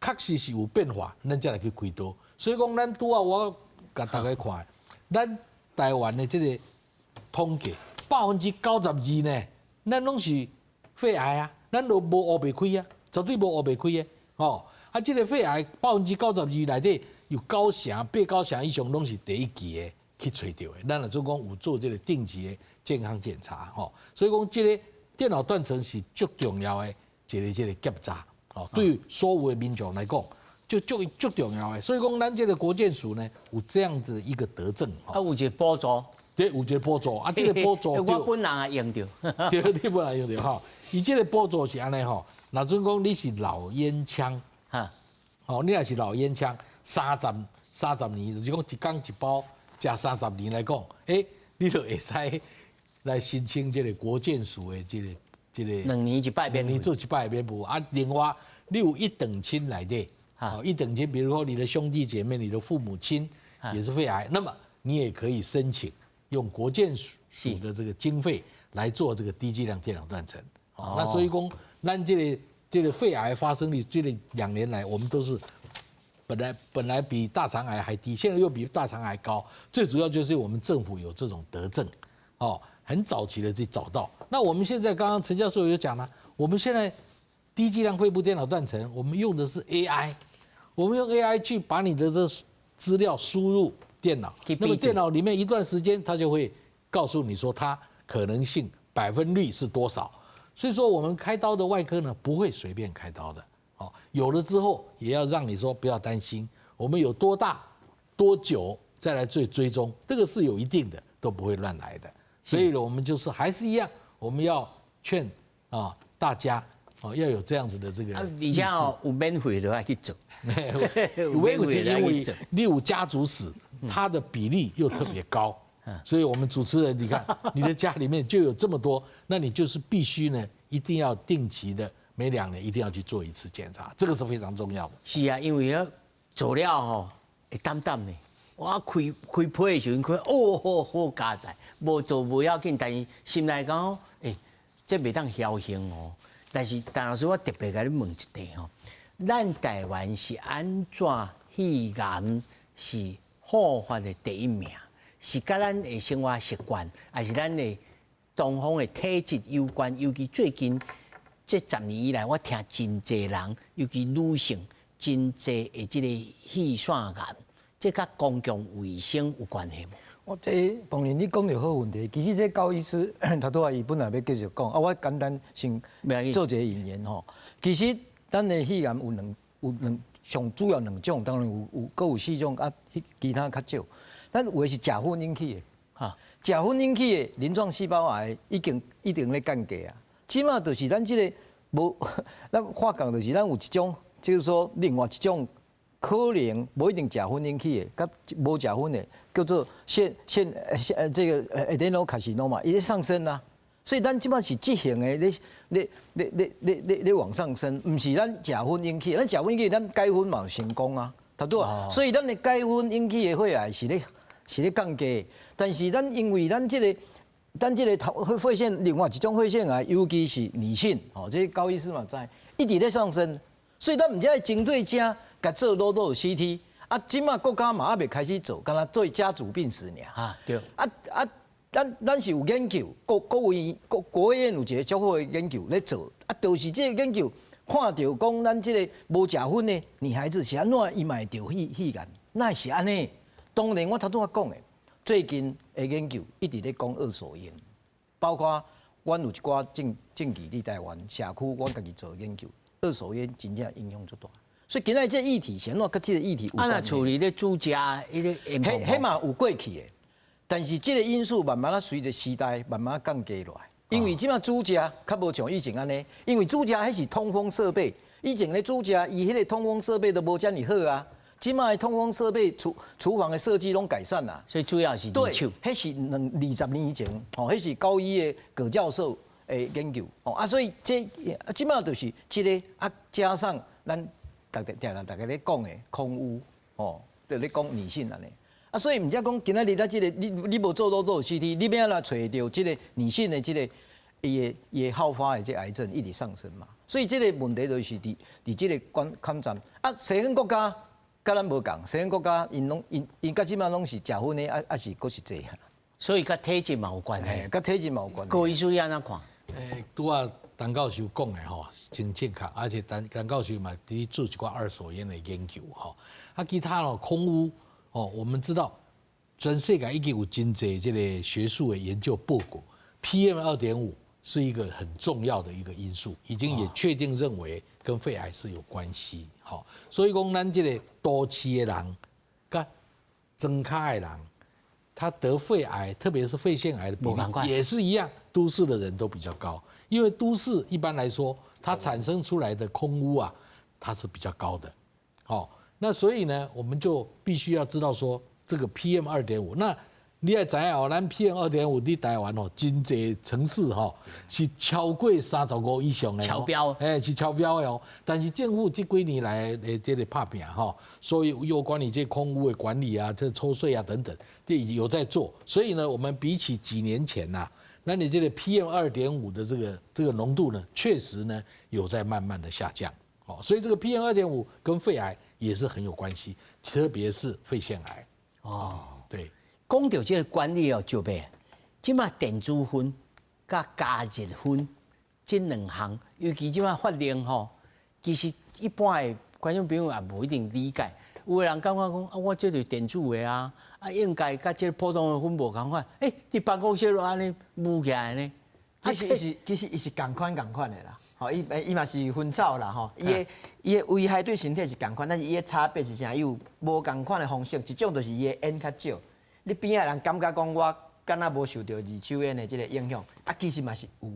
確實是有變化，咱才來去開刀。所以講，咱拄仔我共大家看，咱台灣的這個統計，92%呢，咱攏是肺癌啊，咱都無烏白開啊，絕對無烏白開的，吼。啊，這個肺癌92%內底有九成、八九成以上攏是第一期的去揣著的。咱若做講有做這個定期的健康檢查，吼。所以講這個電腦斷層是足重要的一個這個檢查，哦，對所有的民眾來講，就足足重要的。所以講，咱這個國健署呢，有這樣子一個德政。啊，有一個補助。對，有一個補助，啊，這個補助我本人也用著。對，你本人用著吼。伊這個補助是按呢吼，若準講你是老煙槍，哈，哦，你若是老煙槍，三十年，就是講一工一包，食三十年來講，欸，你就會使來申請這個國健署的這個 2年一擺免，2年做一擺免付。啊，另外你有一等親內底，一等親，比如說你的兄弟姐妹、你的父母親也是肺癌，那麼你也可以申請用國健署的這個經費來做這個低劑量電腦斷層。那所以講，咱這個肺癌發生率，這2年來，我們都是本來比大腸癌還低，現在又比大腸癌高。最主要就是我們政府有這種德政，哦，很早期的去找到。那我們現在剛剛陳教授有講了，我們現在低劑量肺部電腦斷層，我們用的是 AI，我們用 AI 去把你的這資料輸入電腦，那麼電腦裡面一段時間，它就會告訴你說它可能性百分率是多少。所以說我們開刀的外科呢，不會隨便開刀的，哦，有了之後也要讓你說不要擔心，我們有多大、多久再來做追蹤，這個是有一定的，都不會亂來的。所以呢，我們就是還是一樣，我們要勸啊大家啊要有這樣子的這個。而且哦，有免費就愛去做，有免費是因為你有家族史，它的比例又特別高。所以，我們主持人，你看，你的家裡面就有這麼多，那你就是必須呢，一定要定期的，每2年一定要去做一次檢查，這個是非常重要的。是啊，因為要做了吼，會膽膽呢。我開開批的時陣開，哦好好佳哉，無做無要緊，但是心內講，欸，這袂當僥倖哦。但是陳老師，我特別共你問一題吼，咱台灣是按怎肺癌是復發的第一名？是佮咱的生活習慣，還是咱的東方的體質有關？尤其最近這10年以來，我聽真濟人，尤其女性，真濟的這個肺腺癌，這佮公共衛生有關係無？我這當然你講著好問題，其實這高醫師頭拄仔伊本來欲繼續講，啊，我簡單先做一個引言吼。其實咱的肺癌有兩上主要兩種，當然有閣有四種啊，其他較少。咱有的是食薰引起的，哈，食薰引起的鱗狀細胞癌已經咧降低啊。這馬就是咱這個無，咱發覺就是咱有一種，就是說另外一種可能無一定食薰引起的，佮無食薰的，叫做腺腺腺這個 adenocarcinoma，伊咧上升啊。所以咱這馬是這型的咧咧咧咧咧咧咧往上升，毋是咱食薰引起，咱食薰引起，咱改薰嘛有成功啊，對不對？所以咱的改薰引起的血癌是咧降低，但是咱因為咱這個頭肺腺另外一種肺腺癌，尤其是女性，吼，這高醫師嘛知，一直咧上升，所以咱毋只愛針對這共做 low dose CT，啊，這馬國家嘛猶未開始做，干焦做家族病史爾。啊，對。啊啊，咱是有研究，國國國衛院有一個足好的研究咧做，啊，就是這個研究看著講咱這個無食薰的女孩子是按怎伊嘛會著肺癌，哪會是按呢？當然，我頭拄仔講的，最近的研究一直咧講二手菸，包括阮有一寡證據佇台灣社區，阮家己做研究，二手菸真正影響足大。所以今仔這議題是按怎佮這個議題有關？啊，若厝裡咧煮食，彼個煙彼彼嘛有過去的，但是這個因素慢慢仔隨著時代慢慢降低落來，因為這馬煮食較無像以前按呢，因為煮食彼是通風設備，以前咧煮食伊彼個通風設備都無遮爾好啊。這擺的通風設備、廚房的設計攏改善啦。所以主要是二手。彼是20年前，吼，彼是高醫的葛教授的研究，哦啊，所以這啊，這擺就是這个啊，加上咱逐家定定逐家咧講的空污，哦，就咧講女性按呢。啊，所以毋才講今仔日咱這个，你無做 low dose CT，你欲按怎揣著這个女性的這个伊會好發的這癌症一直上升嘛。所以這个問題就是佇這个關抗戰啊，西方國家佮咱無仝，西方國家𪜶攏𪜶𪜶到這擺攏是食薰的，啊啊是閣是濟啊。所以佮體質嘛有關係，佮體質嘛有關係。高醫師你按怎看？拄仔陳教授講的吼，真正確，而且陳教授嘛佇做一寡二手菸的研究吼。啊，其他咯空污哦，我們知道全世界已經有真濟這个學術的研究報告，PM 2.5是一個很重要的一個因素，已經也確定認為跟肺癌是有關係。吼，所以講咱這个都市的人，佮莊跤的人，他得肺癌，特別是肺腺癌的比例也是一樣，都市的人都比較高，因為都市一般來說，它產生出來的空污啊，它是比較高的。好，那所以呢，我們就必須要知道說，這個 PM 2.5，那你也知影哦，咱 PM 二點五佇台灣哦，真濟城市吼是超過35以上的，超標，哎，是超標的哦。但是政府這幾年來的這个拍拚吼，所以有關於這空污的管理啊，這抽稅啊等等，這有在做。所以呢，我們比起幾年前吶，那你這个 PM 二點五的這個濃度呢，確實呢有在慢慢的下降。哦，所以這個 PM 二點五跟肺癌也是很有關係，特別是肺腺癌。哦，對。講著這个管理哦，就袂，這擺電子薰佮加熱薰這兩項，尤其這擺法令吼，其實一般的觀眾朋友也無一定理解。有的人感覺講啊，我這就是電子的啊，啊應該佮這个普通的薰無仝款。欸，佇辦公室都按呢霧起來呢。其實伊是仝款仝款的啦，吼，伊嘛是薰草啦，吼，伊的危害對身體是仝款，但是伊的差別是啥？伊有無仝款的方式，一種就是伊的煙較少。你邊仔人感覺講我敢若無受著二手煙的這个影響，啊，其實嘛是有。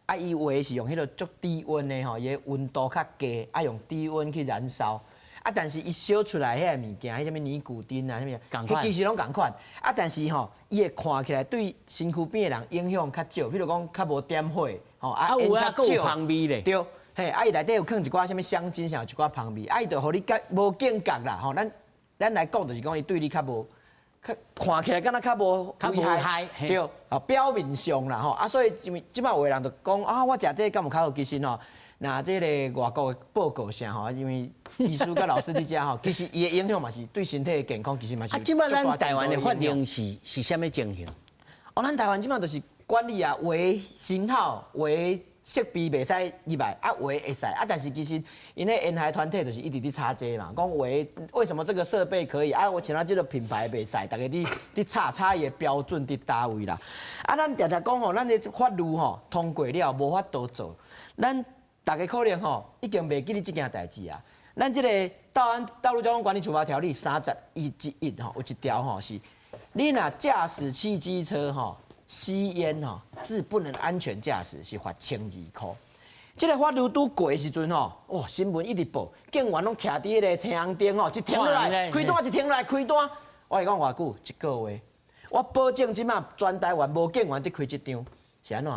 啊，伊有的是用彼个足低溫的吼，伊的溫度較低，啊，用低溫去燃燒。啊，但是伊燒出來彼个物件，彼啥物尼古丁啊，啥物，彼其實攏仝款。啊，但是吼，伊會看起來對身軀邊的人影響較少，比如講較無點火，吼啊，煙較少。香味咧。對，嘿，啊，伊內底有囥一寡啥物香精，啥有一寡香味，啊，伊就予你較無警覺啦，吼，咱來講就是講，伊對你較無。看起來敢若較無危害，對，哦，表面上啦吼，啊，所以因為這擺有的人就講啊，我食這个敢有較好？其實吼，若這个外國的報告啥吼，因為醫師佮老師佇遮吼，其實伊的影響嘛是對身體的健康，其實嘛是。啊，這擺咱台灣的法令是啥物情形？哦，咱台灣這擺就是管理啊，有的型號，有的設備袂使入來，啊，有的會使，啊，但是其實𪜶咧沿海團體就是一直佇吵這嘛，講有的為什麼這個設備可以，啊，我像咱這个品牌袂使，逐家佇吵吵伊的標準佇佗位啦。啊，咱定定講吼，咱的法律吼通過了，無法度做。咱逐家可能吼已經袂記得這件代誌啊。咱這个道路交通管理處罰條例31之1吼，有一條吼是，你若駕駛汽機車吼，吸菸吼，致不能安全駕駛，是罰1200塊。這个法律拄過的時陣吼，哇，新聞一直報，警員攏徛佇彼个青紅燈吼，一停落來開單，一停落來開單。我來講偌久？一個月。我保證這擺全台灣無警員佇開這張，是按怎？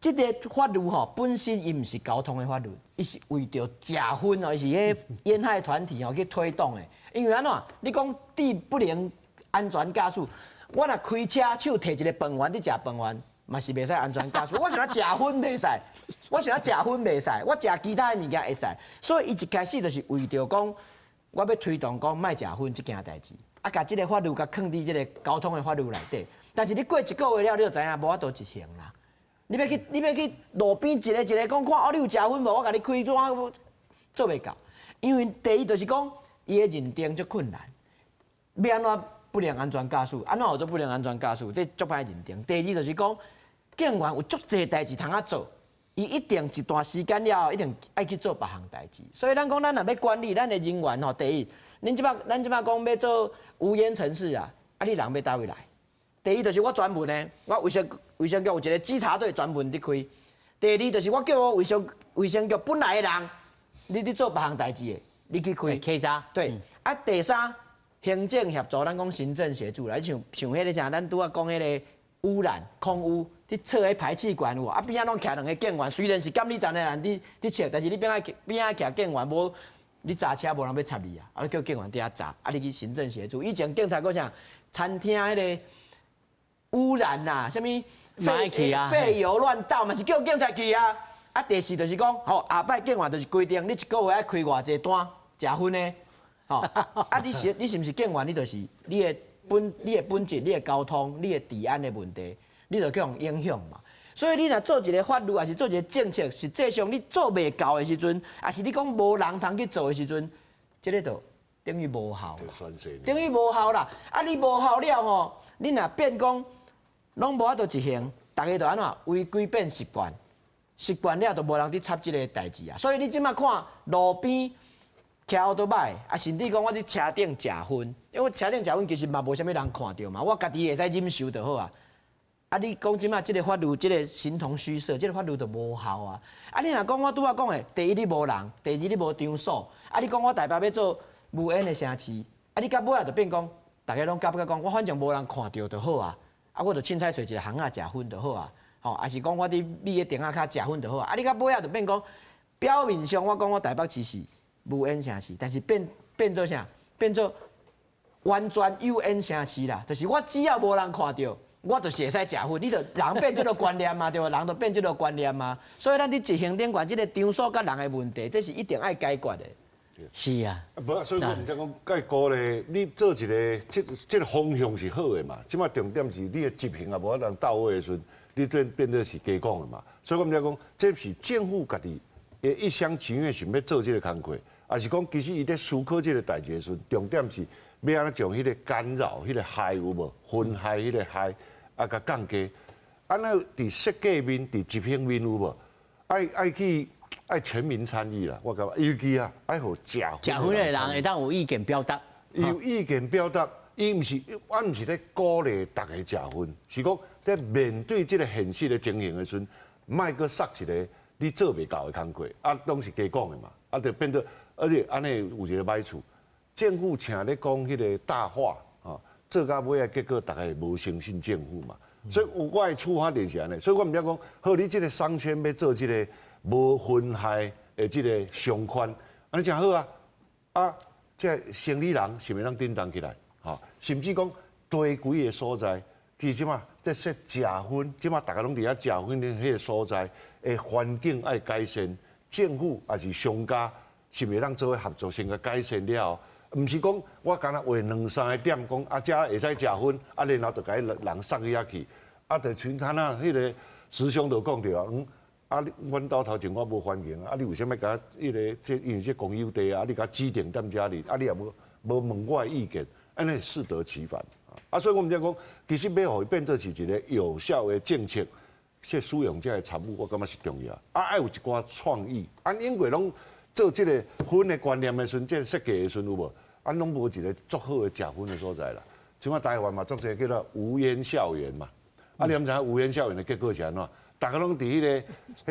這个法律吼本身伊毋是交通的法律，伊是為著食薰哦，伊是彼菸害團體吼去推動的。因為按怎？你講致不能安全駕駛。我若開車手提一个飯丸佇食飯丸，嘛是袂使安全駕駛。我想欲食薰袂使，我想欲食薰袂使，我食其他的物件會使。所以伊一開始就是為著講，我欲推動講莫食薰這件代誌，啊，共這个法律共囥佇這个交通的法律內底。但是你過一個月了，你就知影無法度執行啦。你欲去路邊一个一个講看，哦，你有食薰無？我共你開單，做袂到。因為第一就是講，伊的認定足困難，欲按怎？不能安全駕駛，按怎叫做不能安全駕駛？這足歹認定。第二就是講，警員有足濟代誌通仔做，伊一定一段時間了後，一定愛去做別項代誌。所以咱講，咱若欲管理咱的人員吼，第一，恁這擺講欲做無菸城市啊，啊，你人欲佗位來？第一就是我專門的，我衛生局有一個稽查隊專門佇開。第二就是我叫我衛生局本來的人，你佇做別項代誌的，你去開。稽查。對。啊，第三，行政協助，咱講行政協助啦。像像彼個啥，咱拄仔講彼個污染空污，佇測彼排氣管有無？啊，邊仔攏徛兩个警員，雖然是監理站的人佇佇測，但是你邊仔邊仔徛警員，無你砸車無人欲插你啊！啊，你叫警員佇遐查，啊，你去行政協助。以前警察閣啥，餐廳彼个污染啦，啥物廢油亂倒嘛，是叫警察去啊。啊，第四就是講，吼，後擺警員就是規定，你一个月愛開偌濟單食薰的，吼，啊，你是你是毋是警員？你就是你的本質、你的交通、你的治安的問題，你就去予影響嘛。所以你若做一个法律，抑是做一个政策，實際上你做袂到的時陣，抑是你講無人通去做的時陣，這个就等於無效。等於無效啦。啊，你無效了吼，你若變講攏無法度執行，逐家就按怎違規變習慣，習慣了就無人佇插這个代誌啊。所以你這馬看路邊騎歐多擺，啊，甚至講我佇車頂食薰，因為車頂食薰其實嘛無啥物人看著嘛，我家己會使忍受就好啊。啊！你講這馬這个法律，這个形同虛設，這个法律就無效啊！啊！你若講我拄仔講的，第一你無人，第二你無場所，啊！你講我台北欲做無煙的城市，啊！你到尾仔就變講，逐家攏感覺講，我反正無人看著就好啊！啊，我就凊彩揣一个巷仔食薰就好啊！吼，抑是講我佇米个亭仔跤食薰就好啊！啊！你到尾仔就變講，表面上我講我台北市是無煙城市，但是變變做啥？變做完全有煙城市啦！就是我只要無人看著。我就是會使食薰，你就人變這个觀念嘛，對無？人就變這个觀念嘛。所以咱佇執行頂懸這个場所佮人的問題，這是一定愛解決的。是啊。無，所以我毋才講，愛鼓勵你做一个，這這个方向是好的嘛。這馬重點是你的執行也無法度到位的時陣，你變變做是假講的嘛。所以我毋才講，這是政府家己的一廂情願想欲做這个工課，抑是講其實伊佇思考這个代誌的時陣，重點是欲按怎將彼个干擾、彼个害有無薰害、彼个害啊，共降低。啊，那佇設計面、佇執行面有無？愛愛去愛全民參與啦，我感覺尤其啊，愛予食食薰的人會當有意見表達，有意見表達，伊毋是，我毋是咧鼓勵逐家食薰，是講佇面對這个現實的情形的時陣，莫閣捒一个你做袂到的工課，啊，攏是假講的嘛，啊，就變做，而且按呢有一个歹處，政府請咧講彼个大話，啊，做到尾仔結果，逐家無相信政府嘛。所以我的出發點是按呢，所以我毋才講，好，你這个商圈欲做這个無薰害的這个商圈，按呢誠好啊，啊，這生理人是毋是通振動起來？吼，甚至講地幾个所在，其實嘛，這說食薰，這馬逐家攏佇遐食薰的彼个所在的環境愛改善，政府抑是商家，是毋是通做伙合作，先共改善了後，毋是講我干焦畫兩三个點，講啊，遮會使食薰，啊，然後就共彼人送去遐去，啊，就像他那彼个師兄就講著啊，啊，你阮兜頭前我無環境啊，你為啥物共我彼个這因為這公有地啊，你共指定踮遮裡，啊，你也無無問我的意見，按呢適得其反啊，所以我們才講，其實欲予伊變做是一个有效的政策，這使用者的參與，我感覺是重要。啊，愛有一寡創意，啊，英國攏做這个薰的觀念的時陣，這个設計的時陣有無？啊，攏無一个足好的食薰的所在啦。像我台灣嘛，足濟叫做無煙校園嘛。啊，你毋知影無煙校園的結果是按怎？逐家攏佇彼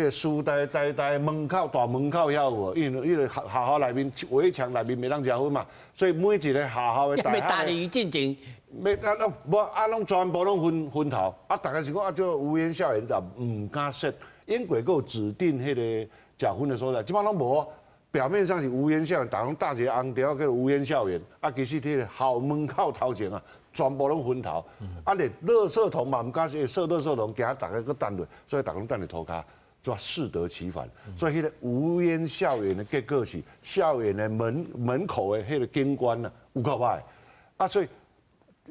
个師大、台大門口大門口遐有無？因為彼个學學校內面圍牆內面袂當食薰嘛，所以每一個學校的大學。大力進前，欲啊攏無啊攏全部攏薰薰頭。啊，逐家是講啊，這無煙校園就毋敢設。英國閣有指定彼個食薰的所在，這擺攏無。表面上是無煙校園，逐家攏搭一个紅條叫做無煙校園，啊，其實彼个校門口頭前啊，全部攏薰頭，啊，連垃圾桶嘛毋敢設，設垃圾桶驚逐家閣擲落，所以逐家攏擲佇塗跤，就適得其反。所以彼个無煙校園的結果是校園的門門口的彼个景觀啊，有夠歹。啊，所以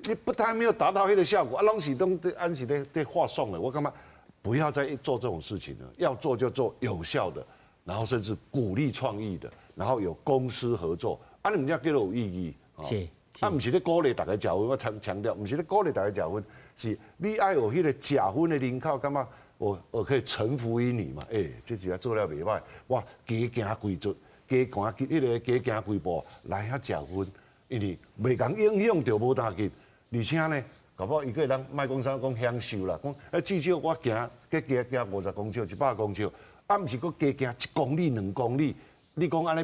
你不但沒有達到彼个效果，啊，攏是攏佇按是咧佇話爽的。我感覺不要再做這種事情了，要做就做有效的。然後甚至鼓勵創意的，然後有公私合作，啊，你毋才叫做有意義。是，啊，毋是咧鼓勵逐家食薰，我強強調，毋是咧鼓勵逐家食薰，是你愛有彼个食薰的人口，感覺我我可以臣服於你嘛？欸，這一下做了袂歹，我加行幾卒，加行彼个加行幾步來遐食薰，因為袂共影響著無當緊，而且呢，搞不好伊閣會當莫講啥講享受啦，講啊至少我行，閣加行50公尺、100公尺。啊，毋是閣加行一公里、兩公里，你講按呢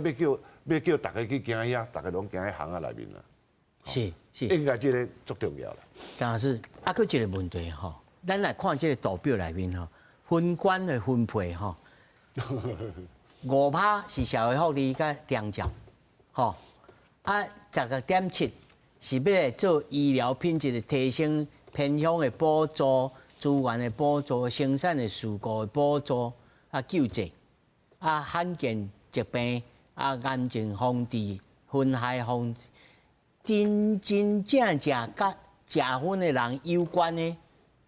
欲叫逐家去行遐，逐家攏行佇巷仔內面啦。應該這個足重要啦。但是啊，閣一個問題吼，咱來看這個圖表內面吼，分管的分配吼，5%是社會福利佮長照，吼，啊16.7是欲來做醫療品質的提升、偏鄉的補助、資源的補助、生產的事故的補助、啊救濟、啊罕見疾病、啊癌症防治、薰害防治，真真正正佮食薰的人有關的，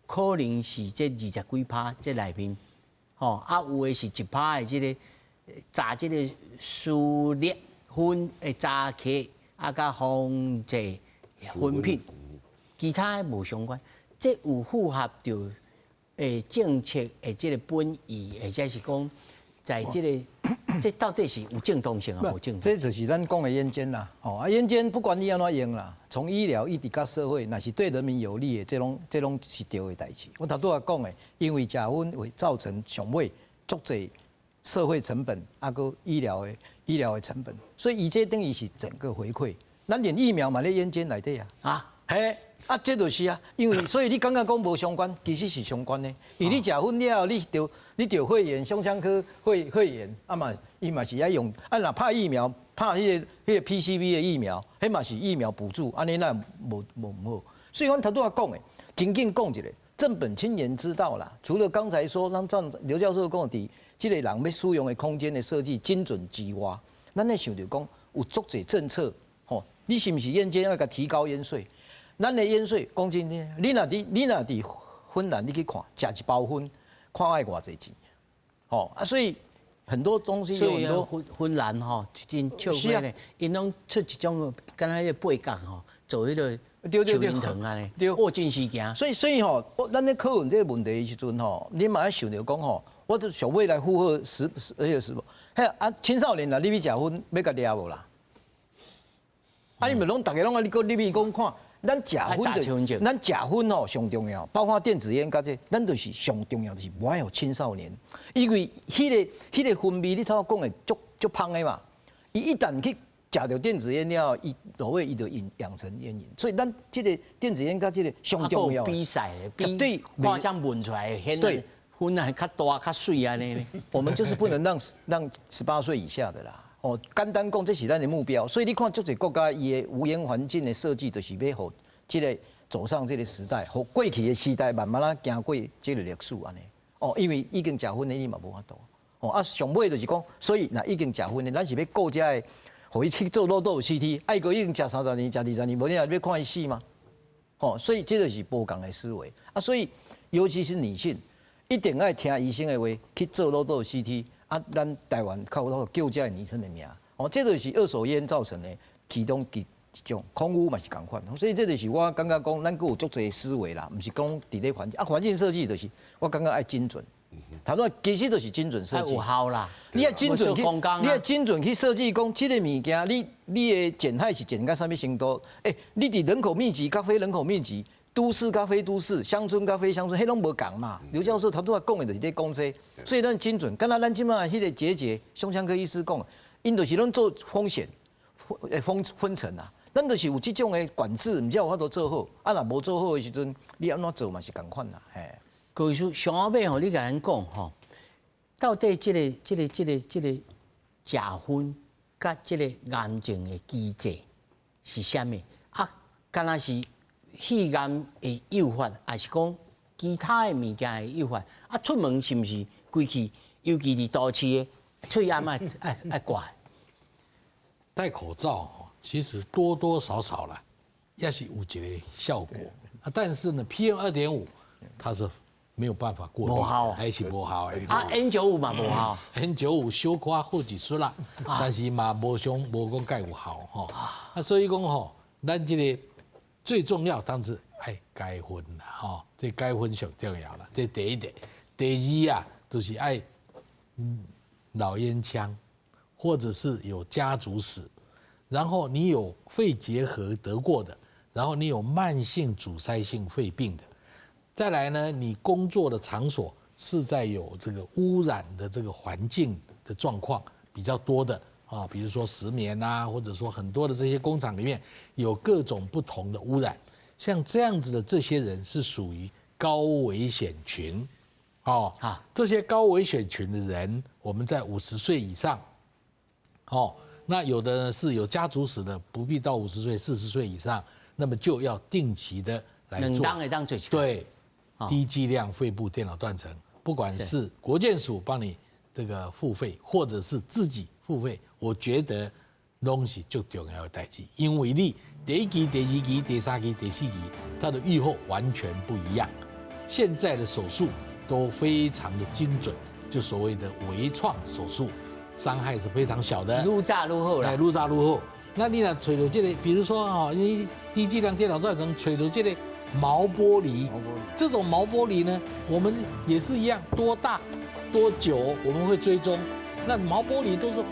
可能是這20幾趴這內面，吼啊有的是1%的這個查這個私立薰的查客啊，佮防治薰品，其他的無相關。這有符合著政策的這個本意，或者是講在這個這到底是有正當性抑無正當？這就是咱講的煙檢啦，吼啊煙檢不管你按怎用啦，從醫療一直到社會，若是對人民有利的，這攏是對的代誌。我頭拄仔講的，因為食薰會造成上尾足濟社會成本，啊，閣醫療的成本，所以伊這等於是整個回饋。咱連疫苗嘛咧煙檢內底啊，啊，嘿，啊，這就是啊，因為所以你感覺講無相關，其實是相關的。因為你食薰了後，你得肺炎、胸腔科肺炎，啊嘛，伊嘛是愛用啊，若拍疫苗，拍彼個 PCV 的疫苗，彼嘛是疫苗補助，按呢那無毋好。所以阮頭拄仔講的，真緊講一下，正本清源之道啦。除了剛才說，咱張劉教授講的，這個人欲使用的空間的設計精準之外，咱咧想著講有足濟政策，吼，你是毋是煙檢愛共提高煙稅？咱的煙稅講真的，你若佇芬蘭，你去看，食一包薰，看愛偌濟錢，吼啊，所以很多東西有很多芬蘭吼，真笑話咧，𪜶攏出一種敢若彼個八角吼，做彼個手煙糖按呢，貨真時行。所以吼，咱咧討論這個問題的時陣吼，你嘛愛想著講吼，我就上尾來附和十十彼個是無？彼啊青少年啦，你欲食薰，欲共掠無啦？啊，你咪攏逐家攏愛你閣入去講看。咱食薰就，咱食薰吼上重要，包括電子菸佮這，咱就是上重要就是無愛予青少年，因為彼個氛味，你頭先講的足足芳的嘛，伊一旦去食著電子菸了後，伊落尾伊就養成菸癮，所以咱這個電子菸佮這個上重要。比賽的，絕對看啥聞出來的，對，薰還較大較媠按呢。我們就是不能讓18歲以下的啦。哦，簡單講，這是咱的目標。所以你看，足濟國家伊的無煙環境的設計，就是欲予這個走上這個時代，予過去的時代慢慢仔行過這個歷史按呢。哦，因為已經食薰的你嘛無法度。哦啊，上尾就是講，所以若已經食薰的，咱是欲顧遮的，予伊去做 low dose CT，愛閣已經食30年、食20年，無你也欲看伊死嗎？哦，所以這就是無仝的思維啊。所以尤其是女性，一定愛聽醫生的話去做 low dose CT。啊，咱台灣較有救遮的女生的命，哦，這就是二手菸造成的其中一種空污嘛是仝款，所以這就是我感覺講，咱閣有足濟思維啦，毋是講佇咧環境啊，環境設計就是我感覺愛精準，頭拄其實就是精準設計，有效啦。你愛精準去，你愛精準去設計講，這個物件你的減害是減到啥物程度？欸，你佇人口密集佮非人口密集，都市佮非都市，鄉村佮非鄉村，彼攏無仝嘛。劉教授頭拄仔講的就是咧講這個，所以咱精準。敢若咱這擺彼個姐姐胸腔科醫師講，𪜶就是攏做風險分分層啊。咱就是有這種的管制，毋才有法度做好。啊，若無做好的時陣，你按怎做嘛是仝款啦。嘿。高醫師，上後尾吼，你共咱講吼，到底這個食薰佮這個癌症的機制是啥物？啊，敢若是肺癌會誘發，還是講其他的物件會誘發？啊，出門是毋是規氣，尤其佇都市的，喙罨愛掛？戴口罩其實多多少少啦，也是有一個效果。啊，但是呢，PM 2.5它是沒有辦法過濾，無效，還是無效的。啊，N95嘛無效，N95小可好一絲啦，但是嘛無像無講蓋有效吼。啊，所以講吼，咱這個最重要當然愛戒薰啦，吼，這戒薰上重要啦，這第一點。第二啊，就是愛老煙槍，或者是有家族史，然後你有肺結核得過的，然後你有慢性阻塞性肺病的。再來呢，你工作的場所是在有這個污染的這個環境的狀況比較多的，啊，比如說石棉啊，或者說很多的這些工廠裡面有各種不同的污染，像這樣子的這些人是屬於高危險群，哦，啊，這些高危險群的人，我們在50歲以上，哦，那有的呢是有家族史的，不必到50歲，40歲以上，那麼就要定期的來做。對，低劑量肺部電腦斷層，不管是國健署幫你這個付費，或者是自己付費，我覺得攏是足重要的代誌，因為你第一期、第二期、第三期、第四期，它的預後完全不一樣。現在的手術都非常的精準，就所謂的微創手術，傷害是非常小的。愈早愈好啦。愈早愈好。那你若揣著這個，比如說哈，你低劑量電腦斷層揣著這個毛玻璃，這種毛玻璃呢，我們也是一樣，多大、多久我們會追蹤。那毛玻璃都是。